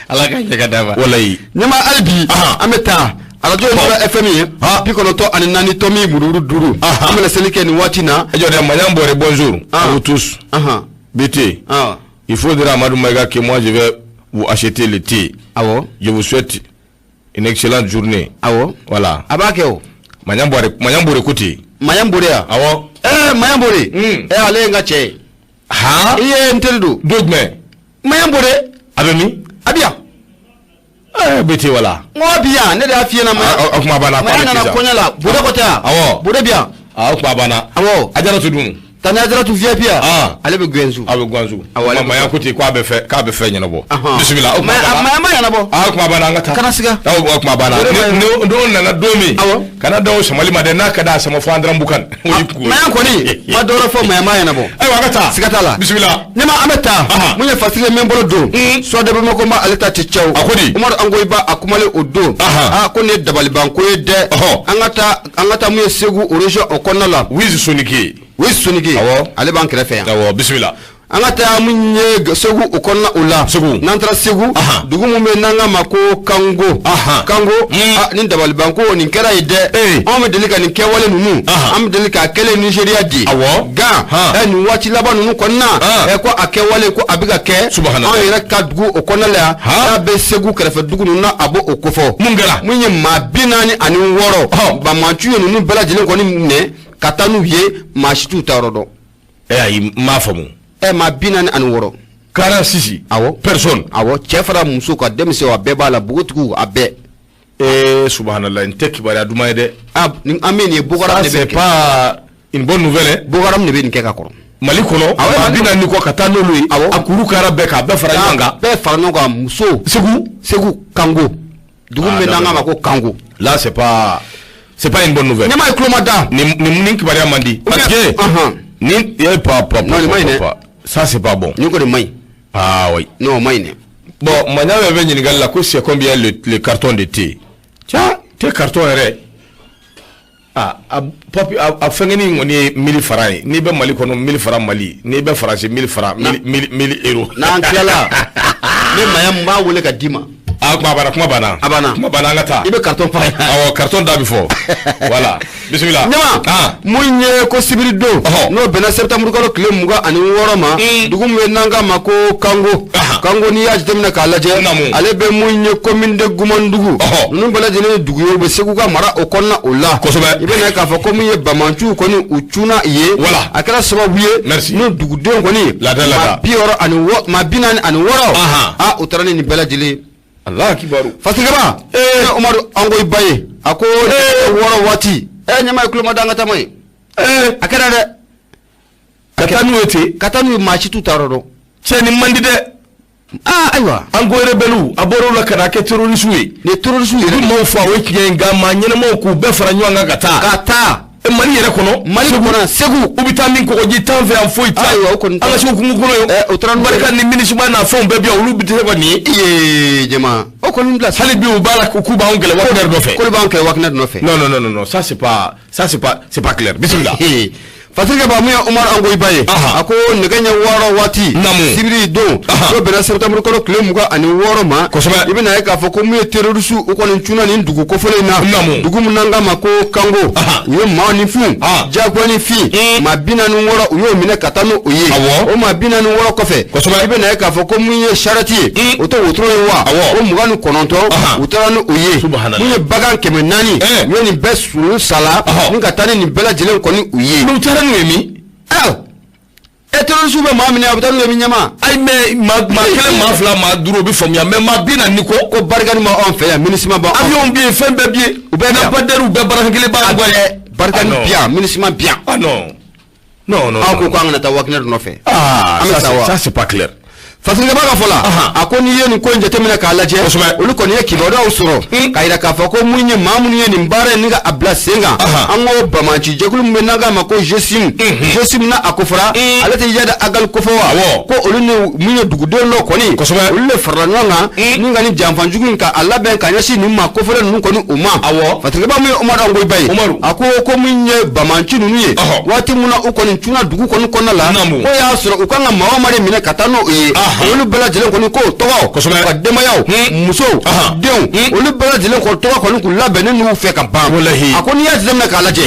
B: Ala ka ɲɛ ka d'a ma.
A: Walayi.
B: Ɲama, hali bi
A: Ahan.
B: an bɛ taa arajo ye FM ye, 94.4 tomi mururu 5.
A: Ahan.
B: An bɛna seli kɛ nin waati na.
A: E jɔ dɛ, Maɲan Bɔrɛ, bonjour
B: Ah.
A: à vous tous.
B: Ahan.
A: BT,
B: Ah.
A: il faut dire à Amadou Maïga que moi je vais vous acheter le thé.
B: Awɔ.
A: Je vous souhaite une excellente journée.
B: Awɔ.
A: Voilà.
B: A b'a kɛ o.
A: Maɲan Bɔrɛ, Maɲan Bɔrɛ ko ten.
B: Maɲan Bɔrɛ yan.
A: Awɔ.
B: Ɛɛ, Maɲan Bɔrɛ.
A: Hmm.
B: Ɛ, ale ye n ka cɛ ye.
A: Han?
B: I ye n teri don.
A: Don jumɛn?
B: Maɲan Bɔrɛ.
A: A bɛ min?
B: A bɛ yan.
A: Ɛɛ, BT, voilà.
B: N ko a bi yan, ne de y'a f'i ɲɛna.
A: Ah, ah, kuma banna.
B: Maɲan nana kɔɲɔ la, Bɔrɛ ko tɛ yan.
A: Awɔ.
B: Bɔrɛ bi yan.
A: Ah, o kuma banna.
B: Awɔ.
A: Ajaratu dun?
B: Tani Ajaratu VIP yan.
A: Ah.
B: Ale bɛ Guɛnzu.
A: A bɛ Guangzhou.
B: Awɔ, ale bɛ
A: Maɲan ko ten k'a bɛ fɛn ɲɛnabɔ.
B: Ahan.
A: Bisimila. O kuma banna.
B: Maɲan ma ɲɛnabɔ.
A: Ah, kuma banna, an ka taa.
B: Kana siga.
A: Awɔ, o kuma banna.
B: Bɔrɛ bɛ-
A: N'o nana don min.
B: Awɔ.
A: Kana da o samali ma dɛ, n'a ka d'a sama fo Andrambukan. O y'i kungo ye.
B: Maɲan kɔni ma dɔwɛrɛ fɔ, Maɲan ma ɲɛnabɔ.
A: Ayiwa, an ka taa.
B: Siga t'a la.
A: Bisimila.
B: Ɲama, an bɛ taa.
A: Ahan.
B: Mun ye fasiri ye min bolo don. Soit de Bamakɔ ma, ale ta tɛ cɛw.
A: A ko di?
B: Umaru Angoyiba a kumalen o don.
A: Ahan.
B: Aa, ko nin ye dabalibanko ye dɛ.
A: Ɔhɔ.
B: An ka taa mun ye Segu o région o kɔnɔna la.
A: Wiz Sonike.
B: O ye Sonike.
A: Awɔ.
B: Ale b'an kɛrɛfɛ yan.
A: Awɔ, bisimila.
B: An ka taa mun ye Segu o kɔnɔna o la.
A: Segu.
B: N'an taara Segu.
A: Ahan.
B: Dugu mun bɛ n'an k'a ma ko Kango.
A: Ahan.
B: Kango. Ah, nin dabalibanko nin kɛra yen dɛ.
A: Ee.
B: Anw bɛ deli ka nin kɛwale ninnu.
A: Ahan.
B: An bɛ deli k'a kɛlen Nizeriya di.
A: Awɔ.
B: Gan.
A: Han.
B: Ɛ, nin waati laban ninnu kɔnɔna.
A: Han.
B: Ɛ, ko a kɛwale ko a bɛ ka kɛ.
A: Subhanallah.
B: Anw yɛrɛ ka dugu o kɔnɔna la yan.
A: Han.
B: N'a bɛ Segu kɛrɛfɛ dugu ninnu na, a b'o o kofɔ.
A: Mun kɛra?
B: Mun ye maa 46.
A: Ɔhɔ.
B: Banbaanciw ye ninnu bɛɛ lajɛlen kɔni minɛ ka taa n'u ye, maa si t'u ta yɔrɔ dɔn.
A: Ɛ, ayi, n m'a faamu.
B: Ɛ, maa 46.
A: 46.
B: Awɔ.
A: Personne.
B: Awɔ, cɛ fara muso kan, denmisɛnw, a bɛɛ b'a la, npogotigiw, a bɛɛ.
A: Eh, subhanallah, n tɛ kibaruya duman ye dɛ.
B: A nin an bɛ nin ye Boko
A: Ça
B: Haram de bɛ
A: c'est
B: nin kɛ.
A: pas une bonne nouvelle, hein.
B: Boko Haram de bɛ nin kɛ ka kɔrɔ.
A: Mali kɔnɔ,
B: Awɔ,
A: maa
B: Mali
A: 40 kɔ ka taa n'olu ye.
B: Awɔ.
A: A kuru kara bɛɛ k'a bɛɛ fara ɲɔgɔn kan.
B: Bɛɛ fara ɲɔgɔn kan, muso.
A: Segu.
B: Segu Kango. Dugu
A: Ah,
B: min bɛ n'an k'a ma
A: d'accord.
B: ko Kango.
A: Là c'est pas une bonne nouvelle.
B: Ɲama ye tulo ma da.
A: Nin kibaruya man di. Parce que
B: Ɔhɔn.
A: nin eh, pas pas
B: Non, nin ma ɲi dɛ.
A: pas. Ça c'est pas bon.
B: Nin kɔni man ɲi.
A: Ah oui.
B: Non, o man ɲi dɛ.
A: Bon, Maɲa bɛ ɲininkali la ko c'est combien le carton de thé? Tiens, thé carton yɛrɛ. Ah, a papi a fɛngɛnin in kɔni ye 1000 francs ye. N'i bɛ Mali kɔnɔ, 1000 francs Mali, n'i bɛ France, 1000 francs, 1000 1000 euros.
B: N'an tilala Ne maaya n b'a wele ka d'i ma.
A: A kuma banna, kuma banna.
B: A banna.
A: Kuma banna, an ka taa.
B: I bɛ carton fa.
A: Awɔ, carton da bɛ fɔ. Voilà, bisimila.
B: Ɲama mun ye ko sibiri don, n'o bɛnna septembre kalo tile 26 ma, dugu min bɛ n'an k'a ma ko Kango. Kango, n'i y'a jateminɛ k'a lajɛ, ale bɛ mun ye commune de Gumandugu. Ninnu bɛɛ lajɛlen ye dugu ye, u bɛ Segu ka mara o kɔnɔna o la.
A: Kosɛbɛ.
B: I bɛna k'a fɔ ko min ye banbaanciw kɔni, u cunna yen.
A: Voilà.
B: A kɛra sababu ye.
A: Merci.
B: N'o dugudenw kɔni.
A: Lada lada.
B: Maa 66, maa 46. Aa, u taara ni nin bɛɛ lajɛlen ye.
A: Ala kibaru.
B: Fatigaba ee Umaru Angoyiba ye, a ko 6 waati ɲama ye kuloma da an ka taama ye. A kɛra dɛ.
A: Ka taa n'u ye ten.
B: Ka taa n'u ye, maa si t'u ta yɔrɔ dɔn.
A: Cɛ, nin man di dɛ.
B: Aa, ayiwa.
A: An ko rebelle, a bɔra o la ka na kɛ terroriste ye.
B: Nin ye terroriste
A: U
B: yɛrɛ.
A: bɛ maaw faa, o ye tiɲɛ ye, nka maa ɲɛnamaw k'u bɛɛ fara ɲɔgɔn kan ka taa.
B: Ka taa.
A: Mali yɛrɛ kɔnɔ.
B: Mali kɔnɔ, Segu.
A: U bɛ taa min, kɔgɔji t'an fɛ yan, foyi t'a.
B: Ayiwa, o kɔni.
A: An ka Segu kungo kɔnɔ ye.
B: O taara n'u ye.
A: Barika ni MINUSMA n'a fɛnw bɛɛ bɛ yan, olu bɛ se ka nin ye.
B: Iye jama, o kɔni bila.
A: Hali bi u b'a la k'u b'anw kɛlɛ Wagner nɔfɛ.
B: K'olu b'an kɛlɛ Wagner nɔfɛ.
A: Non, non, non, non, ça c'est pas, ça c'est pas clair. Bisimila.
B: Fatirikɛ ba, mun ye Umaru Angoyiba ye, a ko nɛgɛ ɲɛ 6 waati, sibiri don, n'o bɛnna septembre kalo tile 26 ma.
A: Kosɛbɛ.
B: I bɛna ye k'a fɔ ko mun ye terroriste, u kɔni cunna nin dugu kofɔlen in na, dugu min n'an k'a ma ko Kango. U ye maa ni fun diyagoya ni fin, maa 46, u y'o minɛ ka taa n'o ye. O maa 46 kɔfɛ, i bɛna ye k'a fɔ ko mun ye charrette ye, o tɛ wotoro ye wa, o 29, u taara n'o ye. Mun ye bagan 400, u ye nin bɛɛ sulu sala ni ka taa ni nin bɛɛ lajɛlen kɔni u ye.
A: Mais u taara n'u ye min?
B: E, terroriste bɛ maa minɛ, a bɛ taa n'u ye min, ɲama?
A: Ayi, mais maa kelen, maa fila, maa duuru, o bɛ faamuya, mais maa 40 kɔ.
B: Ko Barkhane ma anw fɛ yan, MINUSMA b'anw.
A: Avion bɛ yen, fɛn bɛɛ bɛ yen.
B: U bɛɛ bɛ yan.
A: Lampadaire bɛɛ baara kelen b'a
B: bɛɛ Barkhane bi yan, MINUSMA bi yan.
A: Ah non, non, non.
B: Aw ko k'an kana taa Wagner nɔfɛ.
A: Ah,
B: an bɛ sa wa?
A: Ça c'est pas clair.
B: Fatirikɛba ka fɔ la, a ko n'i ye nin ko in jateminɛ k'a lajɛ, olu kɔni ye kibaruyaw sɔrɔ k'a yira k'a fɔ ko mun ye maa minnu ye nin baara in ni ka a bila sen kan, an ko banbaanci jɛkulu min bɛ n'an k'a ma ko GSIM. GSIM n'a a ko fɔra, ale tɛ Iyad Ag Ghali ko fɔ wa? Ko olu ni mun ye duguden dɔ kɔni, olu de farala ɲɔgɔn kan ni ka nin janfanjugu in ka a labɛn ka ɲɛsin nin maa kofɔlen ninnu kɔni u ma. Fatirikɛba, mun ye Umaru Angoyiba ye, a ko mun ye banbaanci ninnu ye, waati min na u kɔni cunna dugu kɔni kɔnɔna la, ko y'a sɔrɔ u kan ka maa o maa de minɛ ka taa n'o ye, olu bɛɛ lajɛlen kɔni ko tɔgɔ, ka denbayaw, musow, denw, olu bɛɛ lajɛlen kɔni tɔgɔ kɔni k'u labɛnnen n'u fɛ ka ban. A ko n'i y'a jateminɛ k'a lajɛ,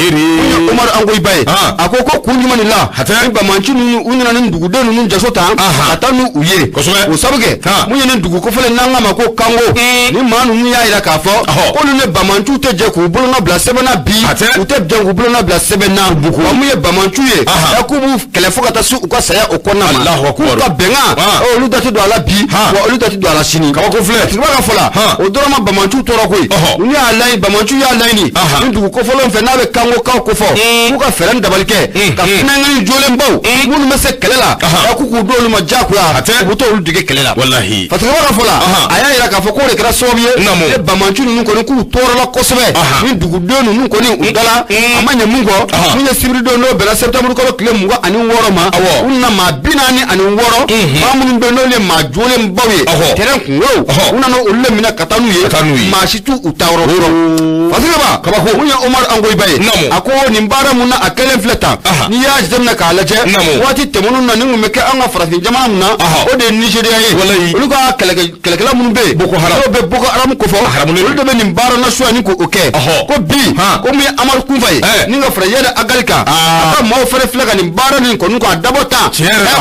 B: Umaru Angoyiba ye, a ko kun jumɛn de la ni banbaanci ninnu u nana ni duguden ninnu jaso ta ka taa n'u ye? O sabu kɛ mun ye nin dugu kofɔlen n'an k'a ma ko Kango, ni maa ninnu y'a jira k'a fɔ k'olu ni banbaanciw tɛ jɛ k'u bolonɔ bila sɛbɛn na bi, u tɛ jɛ k'u bolonɔ bila sɛbɛn na. Wa mun ye banbaanciw ye, k'u b'u kɛlɛ fo ka taa se u ka saya o kɔnɔna ma, k'u ka bɛnkan, olu da tɛ don a la bi, wa olu da tɛ don a la sini.
A: Kabako filɛ.
B: Tigiba ka fɔ la, o dɔrɔn ma banbaanciw tɔɔrɔ koyi. Olu y'a laɲini, banbaanciw y'a laɲini ni dugu kofɔlenw fɛ n'a bɛ Kangokaw kofɔ, k'u ka fɛɛrɛ ni dabali kɛ ka funɛngɛni jolenbaw minnu bɛ se kɛlɛ la, k'u k'u d'olu ma diyagoya, u bɛ t'olu dege kɛlɛ la.
A: Walahi.
B: Fatigaba ka fɔ la, a y'a jira k'a fɔ k'o de kɛra sababu ye ne banbaanci ninnu kɔni k'u tɔɔrɔla kosɛbɛ ni duguden ninnu kɔni u dala. A ma ɲɛ mun kɔ, min ye sibiridon n'o bɛnna septembre kalo tile 26 ma, u nana maa 46, maa minnu bɛ n'olu ye maa jolenbaw ye, terrain kungo, u nana olu de minɛ ka taa n'u ye, maa si t'u u ta yɔrɔ dɔn. Fatigaba,
A: Kabako.
B: Mun ye Umaru Angoyiba ye, a ko nin baara mun na a kɛlen filɛ tan, n'i y'a jateminɛ k'a lajɛ, waati tɛmɛnenw na, nin kun bɛ kɛ an ka farafin jamana min na, o de ye Nigéria ye. Olu ka kɛlɛkɛla minnu bɛ yen,
A: Boko Haram,
B: n'o bɛ Boko Haram kofɔ, olu de bɛ nin baara nasuguya ni k'o kɛ. Ko bi, ko mun ye Amadu Kunfa ye ni ka fara Iyad Ag Ghali kan, a ka maaw fana filɛ ka nin baara nin kɔni k'a dabɔ tan,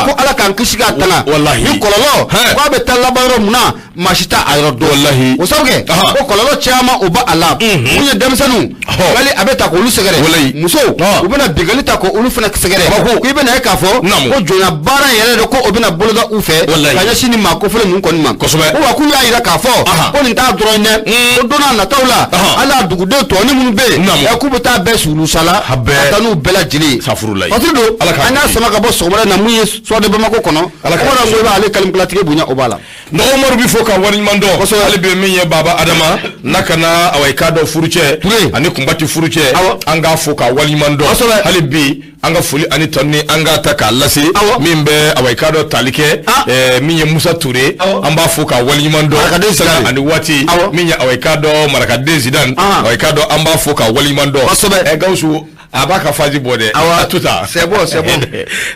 B: ko Ala k'an kisi k'a tanga ni kɔlɔlɔ, k'a bɛ taa laban yɔrɔ mun na, maa si t'a a yɔrɔ dɔn.
A: Walahi.
B: O sabu kɛ ko kɔlɔlɔ caman o b'a la. Mun ye denmisɛnninw wali a bɛ ta k'olu sɛgɛrɛ, musow u bɛna binkanni ta k'olu fana sɛgɛrɛ, ko i bɛna ye k'a fɔ ko jɔnya baara yɛrɛ de ko o bɛna boloda u fɛ ka ɲɛsin nin maa kofɔlen ninnu kɔni ma. Ko wa k'u y'a jira k'a fɔ ko nin t'a dɔrɔn ye dɛ, ko don n'a nataw la, hali a duguden tɔnin minnu bɛ yen, k'u bɛ taa bɛɛ sulusala ka taa n'u bɛɛ lajɛlen ye. Fatiri don, an y'a sama ka bɔ sɔgɔmada in na mun ye Soir de Bamako kɔnɔ, Umaru Angoyiba ale kalimkilatigi bonya o b'a la.
A: Nɔgɔ Umaru bɛ fo ka waleɲuman dɔn.
B: Kosɛbɛ.
A: Hali bi min ye Baba Adama n'a ka na, awa, i k'a dɔn furucɛ
B: Ture.
A: ani kunbati furucɛ, an k'a fo ka waleɲuman dɔn.
B: Kosɛbɛ.
A: Hali bi an ka foli ani tanu ni an k'a ta k'a lase min bɛ, awa, i k'a dɔn tali kɛ min ye Musa Ture, an b'a fo ka waleɲuman dɔn.
B: Marakaden Zidane.
A: Ani waati min ye, awa, i k'a dɔn marakaden Zidane, awa, i k'a dɔn an b'a fo ka waleɲuman dɔn.
B: Kosɛbɛ.
A: Gawusu. A b'a ka phase bɔ dɛ.
B: Awɔ.
A: A to tan.
B: C'est bon, c'est bon.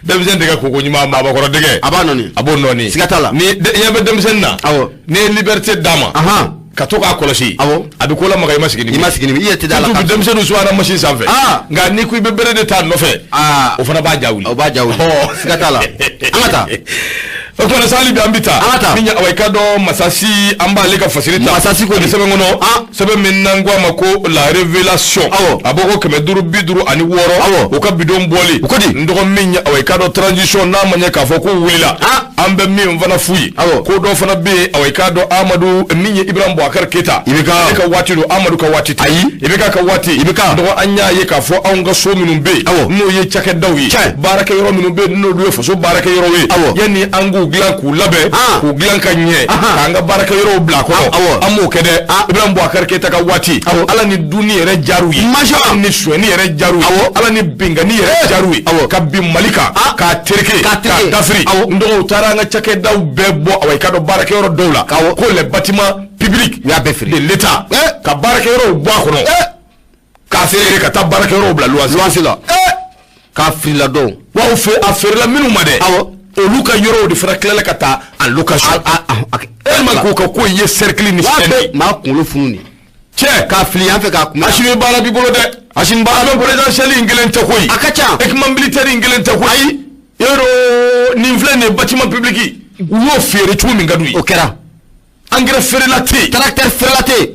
A: Denmisɛn tɛgɛ koko ɲuman, maabakɔrɔ dɛgɛ.
B: A b'a nɔɔni.
A: A b'o nɔɔni.
B: Siga t'a la.
A: Ni ɲɛ bɛ denmisɛnnin na.
B: Awɔ.
A: N'i ye liberté d'a ma. Ka to k'a kɔlɔsi.
B: Awɔ.
A: A bɛ ko lamaga i ma sigi ni
B: I ma sigi ni i yɛrɛ tɛ da la.
A: Surtout denmisɛnninw suwara machine sanfɛ. Nka n'i ko i bɛ bere de t'a nɔfɛ. O fana b'a ja wuli.
B: O b'a ja wuli. Siga t'a la. An ka taa.
A: O tuma sa hali bi an bɛ taa.
B: An ka taa.
A: Min ye awa i k'a dɔn Masasi, an b'ale ka fasiri ta.
B: Masasi ko di?
A: Sɛbɛn kɔnɔ. Sɛbɛn min n'an ko a ma ko la révélation.
B: Awɔ.
A: A bɔ ko 556.
B: Awɔ.
A: O ka bidon bɔli.
B: O ko di?
A: N dɔgɔ min ye awa i k'a dɔn transition n'a ma ɲɛ k'a fɔ ko wulila. An bɛ min fana f'u ye.
B: Awɔ.
A: Ko dɔ fana bɛ yen awa i k'a dɔn Amadu min ye Ibrahim Boubacar Keita.
B: IBK.
A: Ale ka waati don, Amadu ka waati tɛ.
B: Ayi.
A: IBK ka waati.
B: IBK.
A: Dɔgɔ an y'a ye k'a fɔ anw ka so minnu bɛ yen.
B: Awɔ.
A: N'o ye cakɛdaw ye.
B: Tiɲɛ.
A: Baarakɛyɔrɔ minnu bɛ yen n'olu ye faso baarakɛyɔrɔw ye.
B: Awɔ.
A: Yanni an k'u dilan k'u labɛn. K'u dilan ka ɲɛ. K'an ka baarakɛyɔrɔw bila a kɔnɔ.
B: Awɔ.
A: An m'o kɛ dɛ. Ibrahim Boubacar Keita ka waati.
B: Awɔ.
A: Ala ni dunni yɛrɛ jar'u ye.
B: Masha.
A: Ala ni sonyɛni yɛrɛ jar'u ye.
B: Awɔ.
A: Ala ni binkanni yɛrɛ jar'u ye.
B: Awɔ.
A: Ka bin Mali kan. K'a tereke.
B: K'a tereke.
A: K'a dafiri.
B: Awɔ.
A: N dɔgɔw taara an ka cakɛdaw bɛɛ bɔ awa i k'a dɔn baarakɛyɔrɔ dɔw la.
B: Awɔ.
A: Ko les bâtiments publics.
B: U y'a bɛɛ feere.
A: De l'État. Ka baarakɛyɔrɔw bɔ a kɔnɔ. K'a feere ka taa baarakɛyɔrɔw bila luwanse.
B: Luwanse la. K'a firila dɔw.
A: Wa u fe a feerela minnu ma dɛ.
B: Awɔ.
A: Olu ka yɔrɔw de fana tilala ka taa en location. Tellement k'u ka ko in ye cercle ni
B: Waa
A: chaîne
B: bɛɛ
A: ye.
B: maa kunkolo funu de.
A: Cɛ.
B: K'a fili yan fɛ k'a kunbɛn.
A: Asimi baara b'i bolo dɛ.
B: Asimi baara.
A: Avion présidentiel in kelen tɛ koyi.
B: A ka ca.
A: Équipement militaire in kelen tɛ koyi. Ayi. Yɔrɔ nin filɛ nin ye bâtiment public u y'o feere cogo min ka d'u ye.
B: O kɛra.
A: Engrais feerela tɛ yen.
B: Tracteur feerela tɛ yen.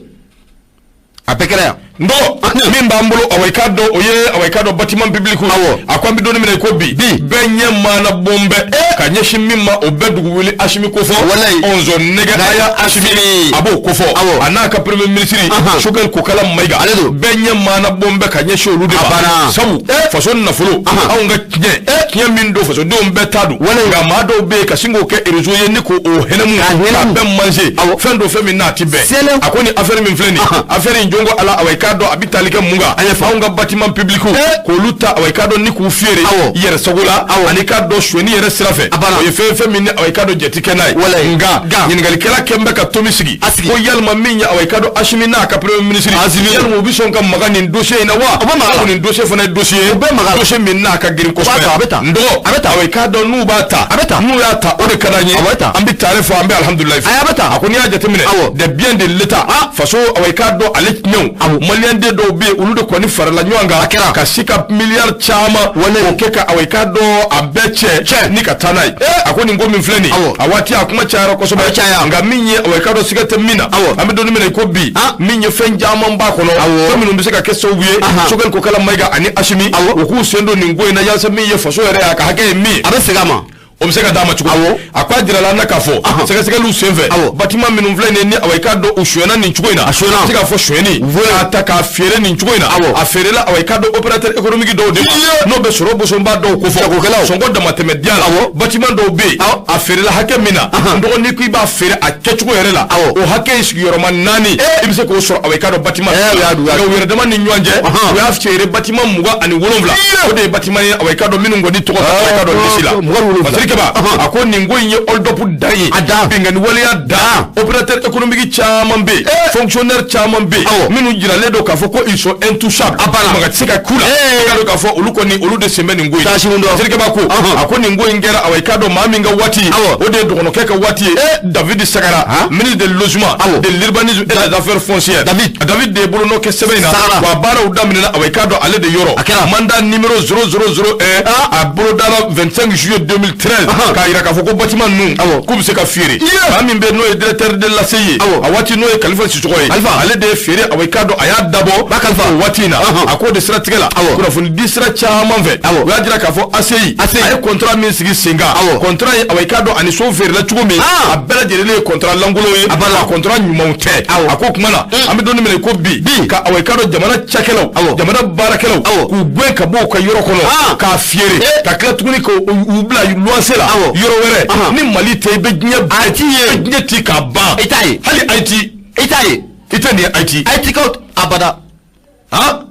B: A bɛɛ kɛra yan.
A: N dɔgɔ min b'an bolo awa i k'a dɔn o ye awa i k'a dɔn bâtiment public.
B: Awɔ.
A: A ko an bɛ don min na i ko bi.
B: Bi.
A: Bɛɛ ɲɛ maana bɔn bɛɛ. Ka ɲɛsin min ma o bɛɛ dugu wele Asimi kofɔ.
B: Walayi.
A: Ɔnzɔn nɛgɛ aya Asimi. A b'o kofɔ.
B: Awɔ.
A: A n'a ka premier ministre. Choguel Kokala Mayiga.
B: Ale don.
A: Bɛɛ ɲɛ maana bɔn bɛɛ ka ɲɛsin olu de ma.
B: A banna.
A: Sabu faso nafolo. Anw ka tiɲɛ. Tiɲɛ min don fasodenw bɛɛ ta don.
B: Walayi.
A: Nka maa dɔw bɛ yen ka sin k'o kɛ réseau ye ni k'o hɛnɛmu.
B: K'a hɛnɛmu.
A: K'a bɛɛ manger.
B: Awɔ.
A: Fɛn don fɛn min n'a ti bɛn.
B: Selen.
A: A ko ni affaire min filɛ nin ye. Affaire in jɔn ko Ala awa i k'a dɔn a bɛ tali kɛ mun kan. Anw ka bâtiment public k'olu ta awa i k'a dɔn ni k'u feere.
B: Awɔ.
A: Yɛrɛ sago la.
B: Awɔ.
A: Ani k'a dɔn sonyɛni yɛrɛ sira fɛ.
B: A banna.
A: O ye fɛn fɛn min ni awa i k'a dɔn jate kɛ n'a ye.
B: Walayi.
A: Nka
B: Nka.
A: ɲininkalikɛla kɛn bɛ ka tomi sigi.
B: A sigi.
A: Ko yalima min ye awa i k'a dɔn Asimi n'a ka premier ministre.
B: Asimi.
A: Yalima u bɛ sɔn ka maga nin dossier in na wa?
B: U bɛ maga la.
A: Sabu nin dossier fana ye dossier ye.
B: U bɛ maga la.
A: Dossier min n'a ka girin kosɛbɛ.
B: U b'a ta, a bɛ ta.
A: N dɔgɔ.
B: A bɛ ta.
A: Awa i k'a dɔn n'u b'a ta.
B: A bɛ ta.
A: N'u y'a ta o de ka d'an ye.
B: A bɛ ta.
A: An bɛ taare fɔ an bɛ alihamudulilayi fɔ.
B: Ayi, a bɛ ta.
A: A ko n'i y'a jateminɛ.
B: Awɔ.
A: Des biens de l'État. Faso awa i k'a dɔn ale tiɲɛw.
B: Awɔ.
A: Maliyɛn den dɔw bɛ yen olu de kɔni farala ɲɔgɔn kan.
B: A kɛra.
A: Ka se ka miliyari caman.
B: Walayi.
A: K'o kɛ ka awa i k'a dɔn a bɛɛ cɛ.
B: Cɛ.
A: Ni ka taa n'a ye. A ko nin ko min filɛ nin ye.
B: Awɔ.
A: A waati a kuma cayara kosɛbɛ.
B: A caya.
A: Nka min ye awa i k'a dɔn siga tɛ min na.
B: Awɔ.
A: An bɛ don min na i ko bi. Min ye fɛn caman b'a kɔnɔ.
B: Awɔ.
A: Fɛn minnu bɛ se ka kɛ sababu ye. Choguel Kokala Mayiga ani Asimi.
B: Awɔ.
A: U k'u sen don nin ko in na yaasa min ye faso yɛrɛ ye a ka hakɛ ye min ye.
B: A bɛ segin a ma.
A: O bɛ se ka d'a ma cogo di?
B: Awɔ.
A: A ko a jirala an na k'a fɔ sɛgɛsɛgɛliw senfɛ
B: Awɔ.
A: bâtiment minnu filɛ nin ye ni awa i k'a dɔn u sonyɛna nin cogo in na
B: A sonyɛna.
A: a bɛ se k'a fɔ sonyɛni k'a ta k'a feere nin cogo in na
B: Awɔ.
A: a feerela awa i k'a dɔn opérateur économique dɔw de ma n'o bɛ sɔrɔ bosonba dɔw kofɔ
B: Jagokɛlaw.
A: sɔngɔ damatɛmɛ diya la
B: Awɔ.
A: bâtiment dɔw bɛ yen a feerela hakɛ min na n dɔgɔ n'i ko i b'a feere a kɛcogo yɛrɛ la
B: Awɔ.
A: o hakɛ ye sigiyɔrɔma 4 i bɛ se k'o sɔrɔ awa i k'a dɔn bâtiment
B: u y'a dun, u y'a
A: nka
B: dun.
A: u yɛrɛ dama ni ɲɔgɔn cɛ u y'a feere bâtiment 27 o de ye bâtiment ye awa i k'a dɔn minnu kɔni tɔgɔ awa i k'a dɔn liste la
B: 27.
A: Fasiri Kaba a ko nin ko in ye hold-up dan ye
B: A dan.
A: binkanni waleya dan opérateur économique caman bɛ yen fonctionnaire caman bɛ yen
B: Awɔ.
A: minnu jiralen don k'a fɔ ko ils sont intouchables
B: A banna.
A: maga tɛ se ka k'u la i k'a dɔn k'a fɔ olu kɔni olu de sen bɛ nin ko in na
B: Taa sini dɔn.
A: Fasiri Kaba ko a ko nin ko in kɛra awa i k'a dɔn maa min ka waati
B: Awɔ.
A: o de ye dɔgɔnɔkɛ ka waati ye David Sagara ministre de logement
B: Awɔ.
A: de l'urbanisme et des affaires foncières
B: David.
A: David de ye bolonɔ kɛ sɛbɛn in na
B: Sagara.
A: wa baaraw daminɛna awa i k'a dɔn ale de yɔrɔ
B: A kɛra.
A: mandat numéro 0001 a bolodara 25 juillet 2013 k'a jira k'a fɔ ko bâtiment ninnu k'u bɛ se ka feere maa min bɛ yen n'o ye directeur de l'ACI ye a waati n'o ye Kalifa Sisɔkɔ ye
B: Kalifa.
A: ale de ye feere awa i k'a dɔn a y'a dabɔ
B: Kalifa.
A: o waati in na a k'o de siratigɛ la kunnafoni di sira caman fɛ u y'a jira k'a fɔ ACI a ye contrat min sigi sen kan contrat ye awa i k'a dɔn ani so feerela cogo min a bɛɛ lajɛlen ye contrat lankolon ye a contrat ɲumanw tɛ a ko kuma na an bɛ don min na i ko bi ka awa i k'a dɔn jamana cakɛlaw jamana baarakɛlaw k'u gɛn ka bɔ u ka yɔrɔ kɔnɔ k'a feere ka tila tuguni k'u bila luwanse la yɔrɔ wɛrɛ ni Mali tɛ i bɛ diɲɛ
B: A ti ye.
A: i bɛ diɲɛ ci k'a ban
B: I t'a ye.
A: hali Haïti
B: I t'a ye.
A: i tɛ nin ye Haïti
B: Haïti kaw abada.
A: han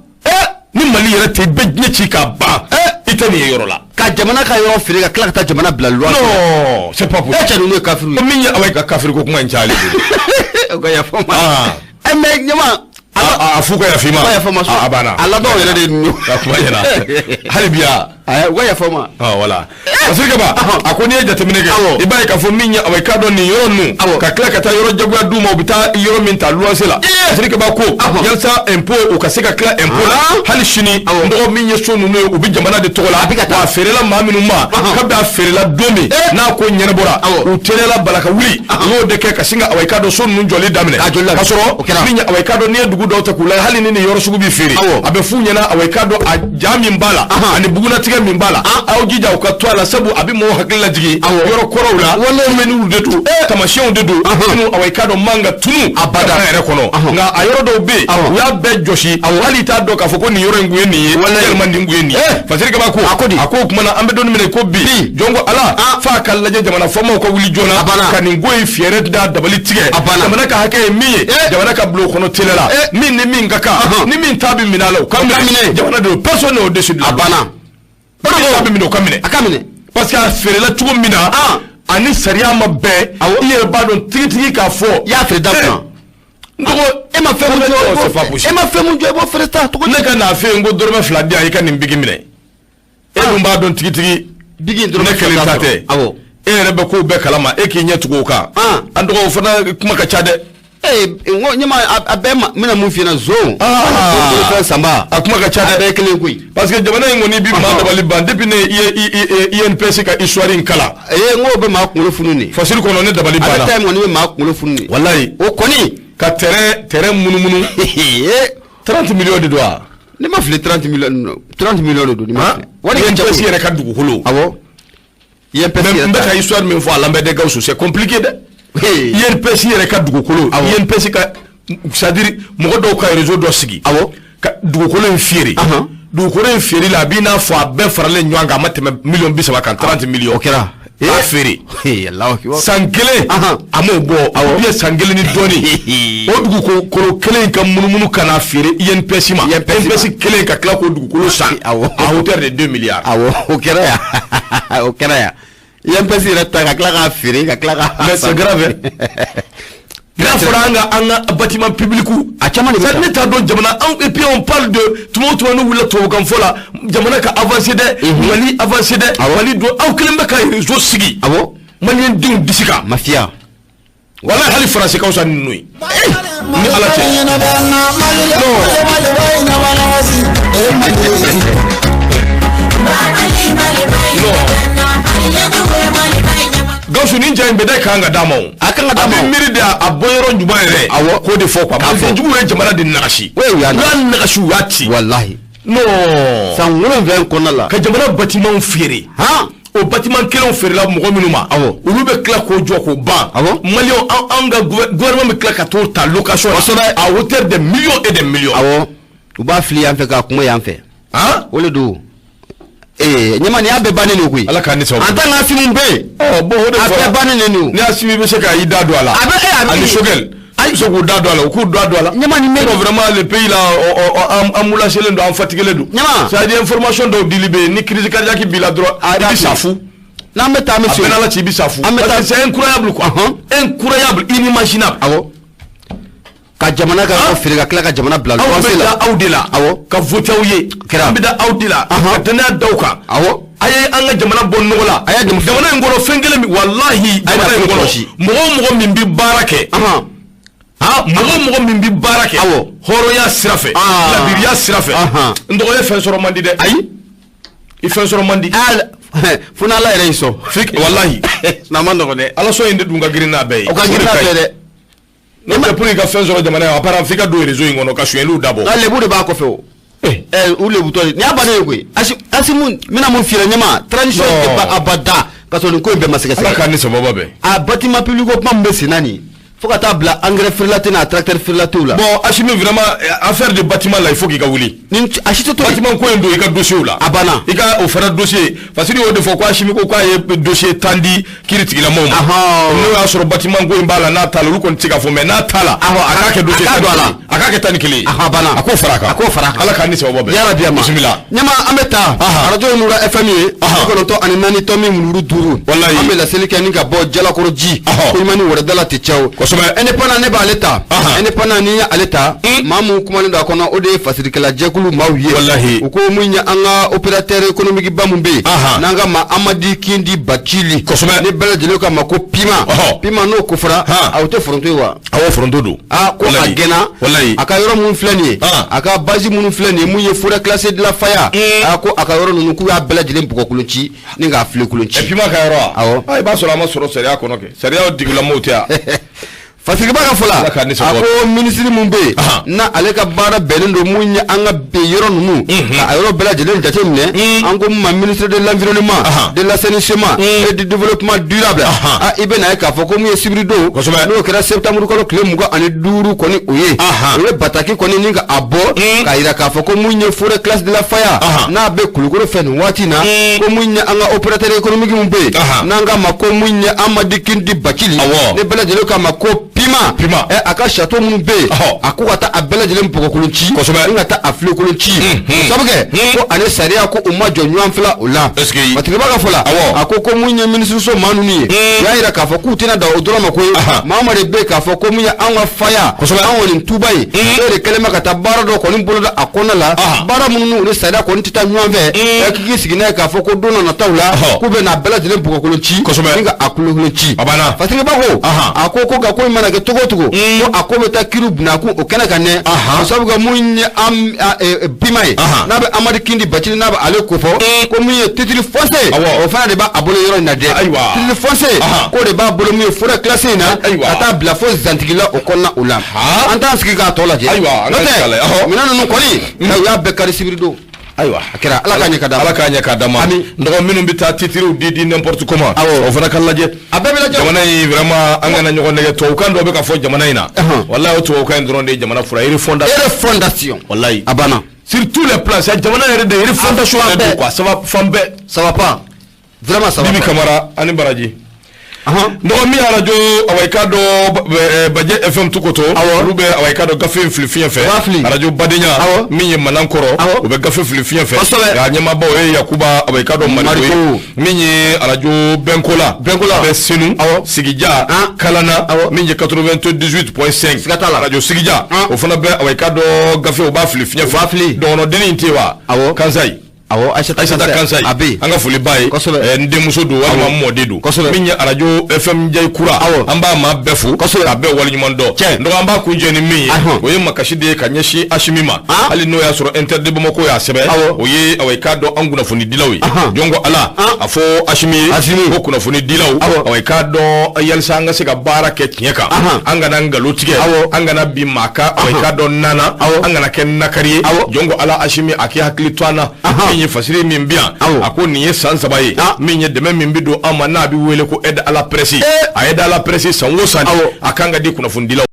A: ni Mali yɛrɛ tɛ i bɛ diɲɛ ci k'a ban i tɛ nin ye yɔrɔ la
B: Ka jamana ka yɔrɔ feere ka tila ka taa jamana bila luwanse la.
A: non c'est pas possible
B: E cɛ ninnu ye kafiriw ye.
A: min ye awa i ka kafiri ko kuma in cayalen
B: O ka yafa n ma.
A: Ah.
B: Ɛ mais ɲama
A: A f'u ka yafa i ma.
B: U ka yafa n ma.
A: A banna.
B: A labanw yɛrɛ de ye ninnu.
A: Ka kuma ɲɛna hali bi yan.
B: U ka yafa n ma.
A: Voilà, Fasiri Kaba, a ko n'i ye jateminɛ kɛ, i b'a ye k'a fɔ min ye, awa, i k'a dɔn nin yɔrɔ ninnu, ka tila ka taa yɔrɔ jagoya d'u ma, u bɛ taa yɔrɔ min ta luwanse la. Fasiri Kaba ko yalisa impôt, u ka se ka tila impôt la hali sini. N dɔgɔ, min ye so ninnu ye, u bɛ jamana de tɔgɔ la, wa a feerela maa minnu ma, kabi a feerela don min n'a ko ɲɛnabɔra, u teliyala bala ka wuli, u y'o de kɛ ka sin ka, awa, i k'a dɔn so ninnu jɔli daminɛ. K'a sɔrɔ min ye, awa, i k'a dɔn n'i ye dugu dɔw ta k'u lajɛ, hali ni nin yɔrɔ sugu bɛ feere, a bɛ f'u ɲɛna, awa, i k'a dɔn a ja min b'a la ani bugunatigɛ min b'a la, aw jija u ka to a la, sabu a bɛ mɔgɔw hakili lajigin yɔrɔ kɔrɔw la, souvenirs de don, tamasiyɛnw de don minnu, awa, i k'a dɔn man ka tunu abada yɛrɛ kɔnɔ. Nka a yɔrɔ dɔw bɛ yen, u y'a bɛɛ jɔsi, hali i t'a dɔn k'a fɔ ko nin yɔrɔ in kun ye nin ye, yalima nin kun ye nin ye. Fasiri Kaba ko, a ko o tuma na, an bɛ don min na i ko bi, jɔn ko Ala, f'a ka lajɛ jamana faamaw ka wuli joona ka nin ko in fɛɛrɛ da, dabali tigɛ. Jamana ka hakɛ ye min ye, jamana ka bulon kɔnɔ teliya la, min ni min ka kan, ni min ta bɛ minɛ a la, o ka minɛ. Jamana de don, personne n'est au-dessus de la
B: A banna.
A: loi. Ta bɛ minɛ, o ka minɛ.
B: A ka minɛ.
A: Parce que a feerela cogo min na, ani sariya ma bɛn, i yɛrɛ b'a dɔn tigitigi k'a fɔ.
B: I y'a feere da kunna.
A: N dɔgɔ,
B: E ma fɛn mun jɔ,
A: c'est pas possible.
B: e ma fɛn mun jɔ, i b'o feere ta cogo di?
A: Ne ka n'a fɛ yen ko dɔrɔmɛ 2 di yan, i ka nin bigi minɛ. E dun b'a dɔn tigitigi.
B: Bigi in dɔrɔmɛ
A: Ne kelen ta
B: sɔrɔ.
A: tɛ. E yɛrɛ bɛ kow bɛɛ kalama, e k'i ɲɛ tugu o kan. An dɔgɔ, o fana kuma ka ca dɛ.
B: Ee, n ko ɲɛma, a bɛɛ ma, n bɛna mun f'i ɲɛna, zon. Bolofɛn sanba.
A: A kuma ka ca
B: A
A: dɛ.
B: bɛɛ ye kelen koyi.
A: Parce que jamana in kɔni bi maa dabali ban depuis ne ye INPS ka histoire in kalan.
B: Ee, n k'o bɛ maa kunkolo funu de.
A: Fasiri kɔnɔ, ne dabali
B: A bɛ
A: banna.
B: taa yen kɔni bɛ maa kunkolo funu de.
A: Walayi.
B: O kɔni.
A: Ka terrain munumunu.
B: Ee.
A: 30 millions de don wa?
B: Ne ma fili, 30 millions, 30 millions de don, ni ma fili. Wari ka ca
A: INPS
B: koyi.
A: yɛrɛ ka dugukolo.
B: Awɔ. INPS
A: Mais
B: yɛrɛ
A: n bɛ
B: ta.
A: ka histoire min fɔ a lamɛn dɛ, Gawusu, c'est compliqué dɛ.
B: Hey.
A: INPS yɛrɛ ka dugukolo, INPS ka, c'est à dire mɔgɔ dɔw ka réseau dɔ sigi. Ka dugukolo in feere. Dugukolo in feere la, a b'i n'a fɔ a bɛɛ faralen ɲɔgɔn kan, a ma tɛmɛ miliyɔn 30 kan, 30 millions.
B: O kɛra.
A: K'a feere.
B: Ee, Alahu akibaru.
A: San kelen a m'o bɔ, ou bien san kelen ni dɔɔni, o dugukolo kelen in ka munumunu ka n'a feere INPS ma.
B: INPS ma.
A: INPS kelen ka tila k'o dugukolo san à hauteur de 2 milliards.
B: Awɔ, o kɛra yan, o kɛra yan. INPS yɛrɛ ta ka tila k'a feere, ka tila k'a.
A: Mais c'est grave, hein. N'a fɔra an ka bâtiment public,
B: A caman de bɛ
A: ça
B: ta.
A: ne t'a dɔn jamana anw. Et puis on parle de, tuma o tuma n'u wulila tubabukan fɔ la, jamana ka avancer dɛ, Mali avancer dɛ, Mali don, aw kelen bɛ ka réseau sigi. Maliyɛn denw disi kan.
B: Mafia.
A: Walahi, hali faransi ka fisa ni ninnu ye. Ni Ala cɛ. Non. Non. Gawusu, nin ja in bɛɛ da kan ka d'a ma o.
B: A kan ka d'a ma
A: A
B: o.
A: bɛ miiri de a bɔ yɔrɔ ɲuman yɛrɛ. K'o de fɔ quoi.
B: K'a fɔ.
A: Juguw ye jamana de nagasi.
B: Oui, u y'a
A: U y'a nagasi, u y'a ci.
B: Walahi.
A: Non.
B: San 7 in kɔnɔna la.
A: Ka jamana bâtiment feere. O bâtiment kelenw feerela mɔgɔ minnu ma, olu bɛ tila k'o jɔ k'o ban. Maliyɛnw, an ka gouvernement bɛ tila ka t'o ta location na à hauteur de millions et des millions.
B: Awɔ. U b'a fili yan fɛ k'a kuma yan fɛ. O de don. Ee, ɲɛma, nin y'a bɛɛ bannen de koyi.
A: Ala k'an ni sababu.
B: En tant que Asimi bɛ yen.
A: Ɔ bon, o de
B: A
A: fɔra.
B: bɛɛ bannen de don.
A: Ni Asimi bɛ se ka i da don a la.
B: A bɛ a bɛ
A: Ani Choguel. A bɛ se k'u da don a la, u k'u da don a la.
B: Ɲɛma, nin bɛ.
A: Sinon vraiment, le pays là, an moulacelen don, an fatiguelen don.
B: Ɲɛma.
A: C'est à dire information dɔw dili bɛ yen, ni crise cardiaque b'i la dɔrɔn, i bɛ sa fu.
B: N'an bɛ taa, an bɛ
A: A
B: se.
A: bɛɛ n'Ala cɛ, i bɛ sa fu.
B: An bɛ taa.
A: Parce que c'est incroyable quoi. Incroyable, inimaginable.
B: Awɔ. Ka jamana ka yɔrɔ feere, ka tila ka jamana bila
A: Aw
B: luwanse
A: bɛ
B: la.
A: da aw de la. Ka voter aw ye.
B: Kɛra.
A: An bɛ da aw de la. Ka danaya da aw kan. A ye an ka jamana bɔ nɔgɔ la.
B: A y'a
A: jamana in kɔnɔ fɛn kelen min, walahi,
B: A ye
A: jamana in
B: nafolo
A: kɔnɔ,
B: kɔlɔsi.
A: mɔgɔ o mɔgɔ min bɛ baara kɛ. Mɔgɔ o mɔgɔ min bɛ baara kɛ. Hɔrɔnya sira fɛ. Ladiriya sira fɛ. N dɔgɔ, ye fɛn sɔrɔ man di dɛ. Ayi. I fɛn sɔrɔ man di.
B: Fo n'Ala yɛrɛ y'i sɔn.
A: Walahi.
B: N'a ma nɔgɔn dɛ.
A: Ala sɔn in de dun ka girin n'a bɛɛ ye.
B: O ka girin n'a bɛɛ ye dɛ.
A: N'o tɛ, pour i ka fɛn sɔrɔ jamana in, apparemment f'i ka don réseau in kɔnɔ ka sonyɛliw dabɔ.
B: Nka lebu de b'a kɔfɛ o. Ɛ, u lebutɔ de. Nin y'a bannen ye koyi. Asimu, n bɛna mun f'i ɲɛna ɲɛma, transition tɛ ban abada ka sɔrɔ nin ko in bɛɛ ma sɛgɛsɛgɛ.
A: Ala k'an ni sababa bɛn.
B: A bâtiment public ko kuma min bɛ sen na nin, fo ka taa bila engrais feerela tɛ n'a tracteur feerela t'u la.
A: Bon, Assimi, vraiment, affaire de bâtiment là, il faut qu'il ka wuli.
B: Ni a si tɛ to yen.
A: Bâtiment ko in don i ka dossier la.
B: A banna.
A: I ka o fana dossier, Fasiri y'o de fɔ ko Asimi ko k'a ye dossier 10 di kiiri tigilamɔgɔw ma. N'o y'a sɔrɔ bâtiment ko in b'a la, n'a t'a la, olu kɔni tɛ se k'a fɔ, mais n'a t'a la, a k'a kɛ dossier
B: a k'a don a la.
A: A k'a kɛ 11 ye.
B: A banna.
A: A k'o fara a kan.
B: A k'o fara a kan.
A: Ala k'an ni sababu bɛn.
B: Yarabi a ma.
A: Bisimila.
B: Ɲama, an bɛ taa arajo Nura FM ye 94.5.
A: Walayi.
B: An bɛ laseli kɛ ni ka bɔ Jalakɔrɔ ji. Ko ɲuman ni wɛrɛdala tɛ cɛw. Indépendant, ne b'ale ta. Indépendant, n'i ye ale ta, maa mun kumalen don a kɔnɔ, o de ye fasirikɛla jɛkulu maaw ye.
A: Walahi.
B: U ko mun ye an ka opérateur économique ba mun bɛ yen, n'an ka ma Amadi Kindi Bacili. Ni bɛɛ lajɛlen k'a ma ko Pima. Pima, n'o ko fɔra, o tɛ foronto ye wa?
A: Awɔ, foronto don.
B: Aa, ko a gɛnna.
A: Walayi.
B: A ka yɔrɔ minnu filɛ nin ye, a ka base minnu filɛ nin ye, mun ye forêt classée de la Faya, a ko a ka yɔrɔ ninnu, k'u y'a bɛɛ lajɛlen bɔgɔkolon ci ni k'a filenkolon ci.
A: Pima ka yɔrɔ wa?
B: Awɔ.
A: I b'a sɔrɔ a ma sɔrɔ sariya kɔnɔ kɛ, sariya tigilamaw tɛ yan.
B: Fasiriba ka fɔ la,
A: Ala k'an ni
B: a
A: sababu.
B: ko minisiri mun bɛ yen, na ale ka baara bɛnnen don mun ye an ka ben yɔrɔ ninnu, ka a yɔrɔ bɛɛ lajɛlen jateminɛ, an ko mun ma ministre de l'Environnement, de l'Assainissement et du Développement durable, a i bɛ na ye k'a fɔ ko mun ye sibiri don, n'o kɛra septembre kalo tile 25 kɔni, o ye o ye bataki kɔni ni ka a bɔ k'a yira k'a fɔ ko mun ye forêt classée de la Faya, n'a bɛ Kulukoro fɛ nin waati in na, ko mun ye an ka opérateur économique mun bɛ yen, n'an k'a ma ko mun ye Amadi Kindi Bacili, ni bɛɛ lajɛlen k'a ma ko Pima.
A: Pima.
B: A ka château minnu bɛ yen, a ko ka taa a bɛɛ lajɛlen bɔgɔkolon ci ni ka taa a filenkolon ci, o sabu kɛ ko ani sariya ko u ma jɔ ɲɔgɔn fila o la.
A: Est-ce que
B: Matigi ka fɔ la, a ko ko mun ye minisiriso maa ninnu ye, u y'a yira k'a fɔ k'u tɛna dan o dɔrɔn ma koyi. Maa ma de bɛ yen k'a fɔ ko mun ye an ka faya, an kɔni tuba ye, e de kɛlen bɛ ka taa baara dɔ kɔni boloda a kɔnɔna la, baara minnu ni sariya kɔni tɛ taa ɲɔgɔn fɛ. Ɛ, k'i sigi n'a ye k'a fɔ ko don dɔ nataw la, k'u bɛ n'a bɛɛ lajɛlen bɔgɔkolon ci ni ka a kulokolon ci.
A: A banna.
B: Fasiriba ko, a ko ko nka ko in mana kɛ cogo o cogo, ko a ko bɛ taa kiri bunakun o kɛnɛ kan dɛ, o sabu kɛ mun ye an Pima ye, n'a bɛ Amadi Kindi Bacili, n'a bɛ ale kofɔ, ko mun ye titre foncier, o fana de b'a bolo yɔrɔ in na dɛ. Titre foncier, k'o de b'a bolo mun ye forêt classée in na, ka taa bila fo Zantigila o kɔnɔna o la. An t'an sigi k'a tɔ lajɛ.
A: Ayiwa, an
B: n'o
A: ka
B: tɛ
A: sigi a la.
B: Minɛn ninnu kɔni, u y'a bɛɛ kari sibiri don.
A: Ayiwa.
B: A kɛra, Ala k'a ɲɛ ka d'a ma.
A: Ala k'a ɲɛ k'a d'a ma.
B: Ami.
A: N dɔgɔ, minnu bɛ taa titiriw di di n'importe comment, o fana ka lajɛ.
B: A bɛɛ bɛ lajɛ.
A: Jamana in, vraiment, an kana ɲɔgɔn nɛgɛ. Tubabukan dɔ bɛ ka fɔ jamana in na, walahi, o tubabukan in dɔrɔn de ye jamana fura ye, refondation.
B: Refondation.
A: Walahi.
B: A banna.
A: Sur tous les plans, c'est jamana yɛrɛ de refondation
B: A
A: yɛrɛ
B: fan
A: don
B: bɛɛ.
A: quoi, ça va fan bɛɛ.
B: Ça va pas, vraiment, ça va
A: Bibi
B: pas.
A: Kamara ani baraji. Dɔgɔ, min arajo, awa, i k'a dɔn, Bajɛ FM Tukoto, olu bɛ, awa, i k'a dɔn, gafe in fili fiɲɛ fɛ.
B: U b'a fili.
A: Arajo Badenya, min ye Manankɔrɔ, u bɛ gafe fili fiɲɛ fɛ. A ɲɛmaaba, o ye Yakuba, awa, i k'a dɔn, Mariko ye.
B: Mariko.
A: Min ye arajo Bɛnkola,
B: Bɛnkola.
A: Bɛ Senu, Sigija, Kalana, min ye 98.5.
B: Siga t'a la.
A: Arajo Sigija, o fana bɛ, awa, i k'a dɔn, gafe, u b'a fili fiɲɛ fɛ.
B: U b'a fili.
A: Dɔgɔnɔdennin in tɛ yen wa? Kansayi.
B: Awɔ, Aïssata.
A: Aïssata Kansayi.
B: A bɛ yen.
A: An ka foli b'a ye. N denmuso don walima n mɔden don. Min ye arajo FM Jayi Kura, an b'a maa bɛɛ fo k'a bɛɛ waleɲuman dɔn. Donc an b'a kuncɛ ni min ye, o ye makasi de ye ka ɲɛsin Asimi ma, hali n'o y'a sɔrɔ Inter de Bamako y'a sɛbɛn, o ye, awa, i k'a dɔn, an kunnafonidilaw ye. Jɔn ko Ala, a fɔ Asimi ye ko kunnafonidilaw, awa, i k'a dɔn, yalisa an ka se ka baara kɛ tiɲɛ kan, an kana nkalon tigɛ, an kana bin maa kan, awa, i k'a dɔn, nana an kana kɛ nakari ye. Jɔn ko Ala, Asimi a k'i hakili to an na. Min ye fasiri min bi yan, a ko nin ye san 3 ye, min ye dɛmɛ min bɛ don an ma, n'a bɛ wele ko aide à la presse, a aide à la presse, san o san a kan ka di kunnafonidilaw.